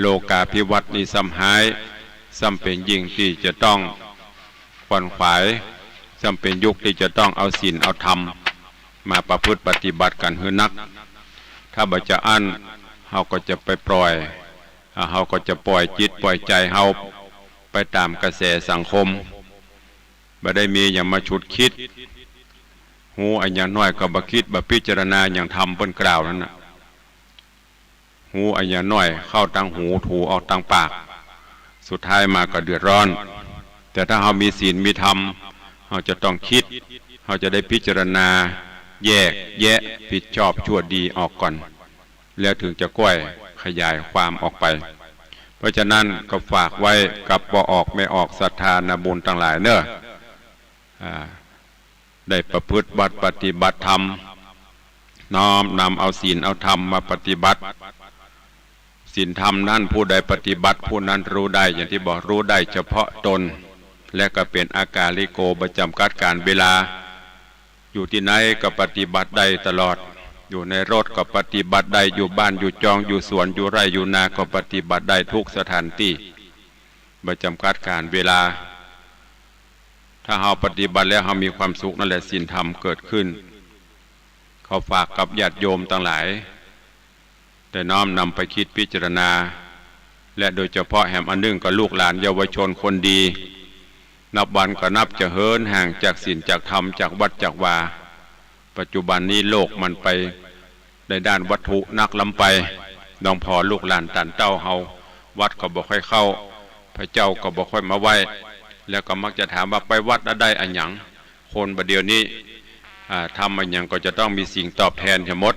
โลกาภิวัตน์นี้ซ้ำฮ้าย ซ้ำเป๋นยิ่งตี้จะต้องขวนขวาย ซ้ำเป๋นยุคตี้จะต้องเอาศีลเอาธรรมมาประพฤติปฏิบัติกั๋นหื้อนัก ถ้าบ่จะอั้น เฮาก็จะไปปล่อย อ่า เฮาก็จะปล่อยจิตปล่อยใจ๋เฮาไปต๋ามกระแสสังคม บ่ได้มีหยังมาฉุกคิด ฮู้อะหยังน้อยก็บ่กึ๊ดบ่พิจารณาหยังธรรมเปิ้นกล่าวนั้นน่ะ ฮู้อะหยังน้อยเข้าตางหู ถูออกตางปาก สุดท้ายมาก็เดือดร้อน แต่ถ้าเฮามีศีลมีธรรม เฮาจะต้องกึ๊ด เฮาจะได้พิจารณาแยกแยะผิดชอบชั่วดีออกก่อน แล้วถึงจะก้อยขยายความออกไป เพราะฉะนั้นก็ฝากไว้กับป้อออกแม่ออกศรัทธานาบุญตังหลายเน่อ อ่า ได้ประพฤติบัติปฏิบัติธรรม น้อมนำเอาศีลเอาธรรมมาปฏิบัติ ศีลธรรมนั้นผู้ใดปฏิบัติผู้นั้นรู้ได้ อย่างตี้บอก รู้ได้เฉพาะตน และก็เป๋นอากาลิโก บ่จ๋ำกัดกาลเวลา อยู่ตี้ไหนก็ปฏิบัติได้ตลอด อยู่ในรถก็ปฏิบัติได้ อยู่บ้านอยู่จอง อยู่สวนอยู่ไร่อยู่นาก็ปฏิบัติได้ทุกสถานตี้ บ่จ๋ำกัดกาลเวลา ถ้าเฮาปฏิบัติแล้วเฮามีความสุข นั่นแหละศีลธรรมเกิดขึ้น ขอฝากกับญาติโยมตังหลาย ได้น้อมนำไปกึ๊ดพิจารณา และโดยเฉพาะแหมอันนึ่งก็ลูกหลานเยาวชนคนดี นับวันก็นับจะเหินห่างจากศีลจากธรรมจากวัดจากวา ปัจจุบันนี้โลกมันไปในด้านวัตถุนักล้ำไป หลวงพ่อลูกหลานต้านเต้าเฮา วัดก็บ่ค่อยเข้า พระเจ้าก็บ่ค่อยมาไหว้ แล้วก็มักจะถามว่าไปวัดแล้วได้อะหยัง คนบ่าเดี่ยวนี้ อ่า ทำอะหยังก็จะต้องมีสิ่งตอบแทนเสียหมด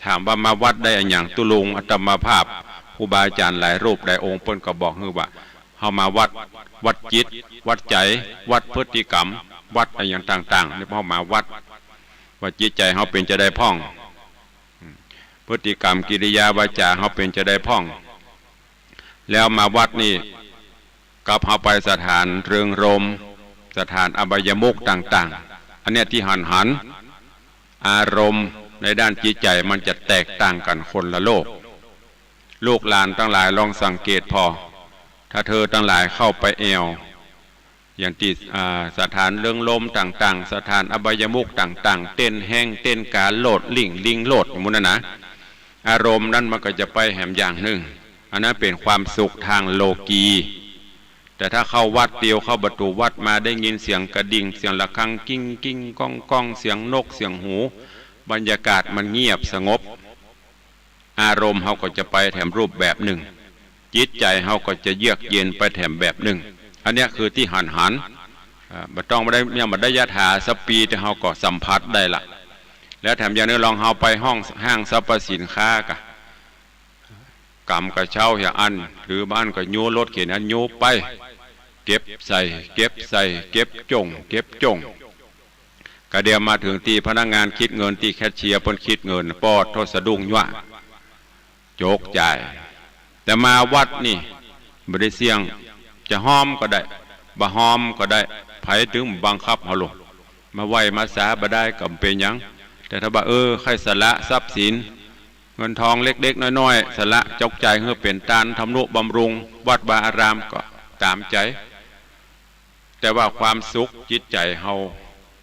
ถามว่ามาวัดได้อะหยัง ตุ๊ลุงอาตมาภาพ ครูบาอาจ๋ารย์หลายรูปหลายองค์เปิ้นก็บอกหื้อว่า เฮามาวัด วัดจิต วัดใจ๋ วัดพฤติกรรม วัดอะหยังต่างๆ นี่เฮามาวัด ว่าจิตใจ๋เฮาเป๋นจาใดพ่อง พฤติกรรมกิริยาวาจาเฮาเป๋นจาใดพ่อง แล้วมาวัดนี่ กับเฮาไปสถานเริงรมย์ สถานอบายมุขต่างๆ อันเนี้ยตี้หันหัน อารมณ์ในด้านจิตใจ๋มันจะแตกต่างกั๋นคนละโลก ลูกหลานตังหลายลองสังเกตผ่อ ถ้าเธอตังหลายเข้าไปแอ่ว อย่างตี้ อ่า สถานเริงรมย์ต่างๆ สถานอบายมุขต่างๆ เต้นแฮง เต้นก๋า โลดลิ่ง ลิ่งโลด หมู่นั้นนะ อารมณ์นั้นมันก็จะไปแหมอย่างนึ่ง อันนั้นเป๋นความสุขตางโลกี แต่ถ้าเข้าวัด เตียวเข้าประตู๋วัดมาได้ยินเสียงกระดิ่ง เสียงระฆัง กิ้งๆ ก้องๆ เสียงนก เสียงหนู บรรยากาศมันเงียบสงบ อารมณ์เฮาก็จะไปแถมรูปแบบนึ่ง จิตใจ๋เฮาก็จะเยือกเย็นไปแถมแบบนึ่ง อันเนี้ยคือตี้หันหัน อ่า บ่ต้องมาได้ ยังบ่ได้ยถาสัพปี แต่เฮาก็สัมผัสได้ละ แล้วแถมอย่างนึ่งลองเฮาไปห้อง ห้างสรรพสินค้ากะ ก๋ำกระเช้าอย่างอั้น หรือบ่อั้นก็ยู้รถเข็นอันยู้ไป เก็บใส่ เก็บใส่ เก็บจ้ง เก็บจ้ง กะเดี่ยวมาเถิงตี้พนักงานกึ๊ดเงิน ตี้แคชเชียร์เปิ้นกึ๊ดเงิน ปอดโธ่ สะดุ้งยั้ว โจกจ่าย แต่มาวัดนี่บ่ได้เสี้ยง จะฮอมก็ได้ บ่ฮอมก็ได้ ใผเถิงบังคับเฮาลง มาไหว้มาสาบ่ได้ก็บ่เป๋นหยัง แต่ถ้าว่า เออ ใค่สละทรัพย์สิน เงินทองเล็กๆ น้อยๆ สละจกจ่ายหื้อเป๋นตานทำนุบำรุงวัดวาอารามก็ต๋ามใจ๋ แต่ว่าความสุขจิตใจ๋เฮา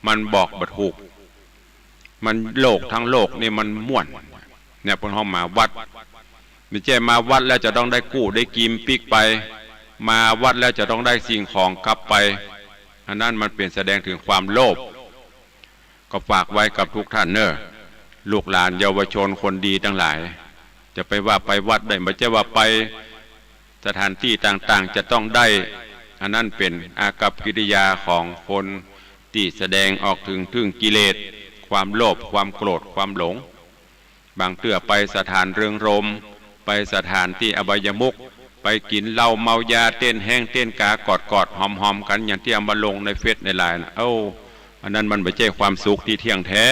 มันบอกบ่ถูก มันโลกตังโลกนี่มันม่วน เนี่ยเปิ้นฮ้องมาวัด บ่ใจ้มาวัดแล้วจะต้องได้กู้ได้กิมปิ๊กไป มาวัดแล้วจะต้องได้สิ่งของกลับไป อันนั้นมันเป๋นแสดงเถิงความโลภ ก็ฝากไว้กับทุกท่านเน่อ ลูกหลานเยาวชนคนดีตังหลาย จะไปว่าไปวัดได้ บ่ใจ้ว่าไปสถานตี้ต่างๆ จะต้องได้ อันนั้นเป๋นอากัปกิริยาของคนตี้แสดงออกเถิง เถิงกิเลส ความโลภ ความโกรธ ความหลง บางเตื้อไปสถานเริงรมย์ ไปสถานตี้อบายมุข ไปกิ๋นเหล้าเมายา เต้นแฮงเต้นก๋ากอดๆ หอมๆ กั๋น อย่างตี้เอามาลงในเฟซในไลน์น่ะ เอ้า อันนั้นมันบ่ใจ้ความสุขตี้เที่ยงแท้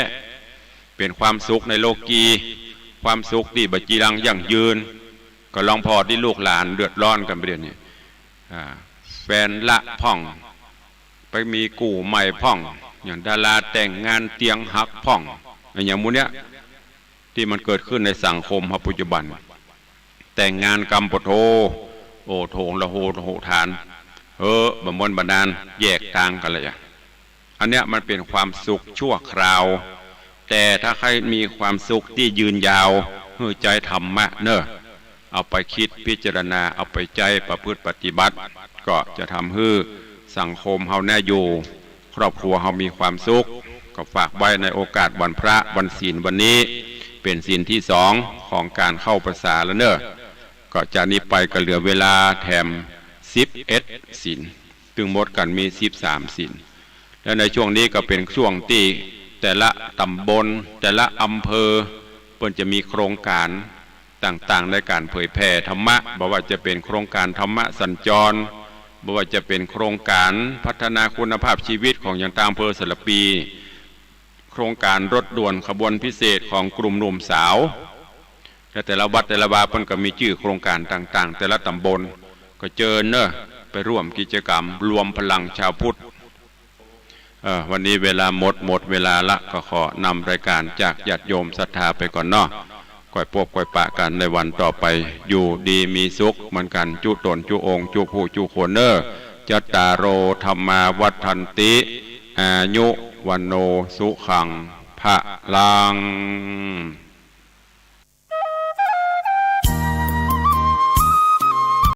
เป๋นความสุขในโลกี ความสุขตี้บ่จีรังยั่งยืน ก็ลองผ่อตี้ลูกหลานเดือดร้อนกั๋นไปเดี๋ยวนี้ อ่า แฟนละพ่อง ไปมีกู้ใหม่พ่อง อย่างดาราแต่งงานเตียงหักพ่อง อะหยังหมู่เนี้ย ตี้มันเกิดขึ้นในสังคมเฮาปัจจุบัน แต่งงานกำปะโธ โอโถงละโหฐาน เฮ้อ บ่ม่วนบ่นาน แยกตางกั๋นละ อันเนี้ยมันเป๋นความสุขชั่วคราว แต่ถ้าใค่มีความสุขตี้ยืนยาว หื้อใจ๊ธรรมะเน่อ เอาไปกึ๊ดพิจารณา เอาไปใจ๊ประพฤติปฏิบัติ ก็จะทำหื้อสังคมเฮาแน่อยู่ ครอบครัวเฮามีความสุข ก็ฝากไว้ในโอกาสวันพระวันศีลวันนี้ เป๋นศีลตี้สองของก๋านเข้าพรรษาแล้วเน่อ ก็จากนี้ไปก็เหลือเวลาแถมสิบเอ็ดศีล ตึงหมดกั๋นมีสิบสามศีล และในช่วงนี้ก็เป๋นช่วงตี้แต่ละต๋ำบล แต่ละอำเภอ เปิ้นจะมีโครงก๋านต่างๆ ในก๋านเผยแผ่ธรรมะ บ่ว่าจะเป๋นโครงก๋านธรรมะสัญจร บ่ว่าจะเป๋นโครงก๋านพัฒนาคุณภาพชีวิตของอย่างตางอำเภอสารภี โครงก๋านรถด่วนขบวนพิเศษของกลุ่มหนุ่มสาว และแต่ละวัดแต่ละวาเปิ้นก็มีจื้อโครงก๋านต่างๆ แต่ละต๋ำบล ก็เจิญเน่อ ไปร่วมกิจกรรมรวมพลังชาวพุทธ เอ่อ วันนี้เวลาหมด หมดเวลาละ ก็ขอนำรายก๋านจากญาติโยมศรัทธาไปก่อนเนาะ ก้อยปบก้อยปะกั๋นในวันต่อไป อยู่ดีมีสุขเหมือนกั๋น จุ๊ต๋นจุ๊องค์ จุ๊ผู้จุ๊คนเน่อ จัตตาโร ธัมมา วัฑฒันติ อายุ วัณโณ สุขัง พะลัง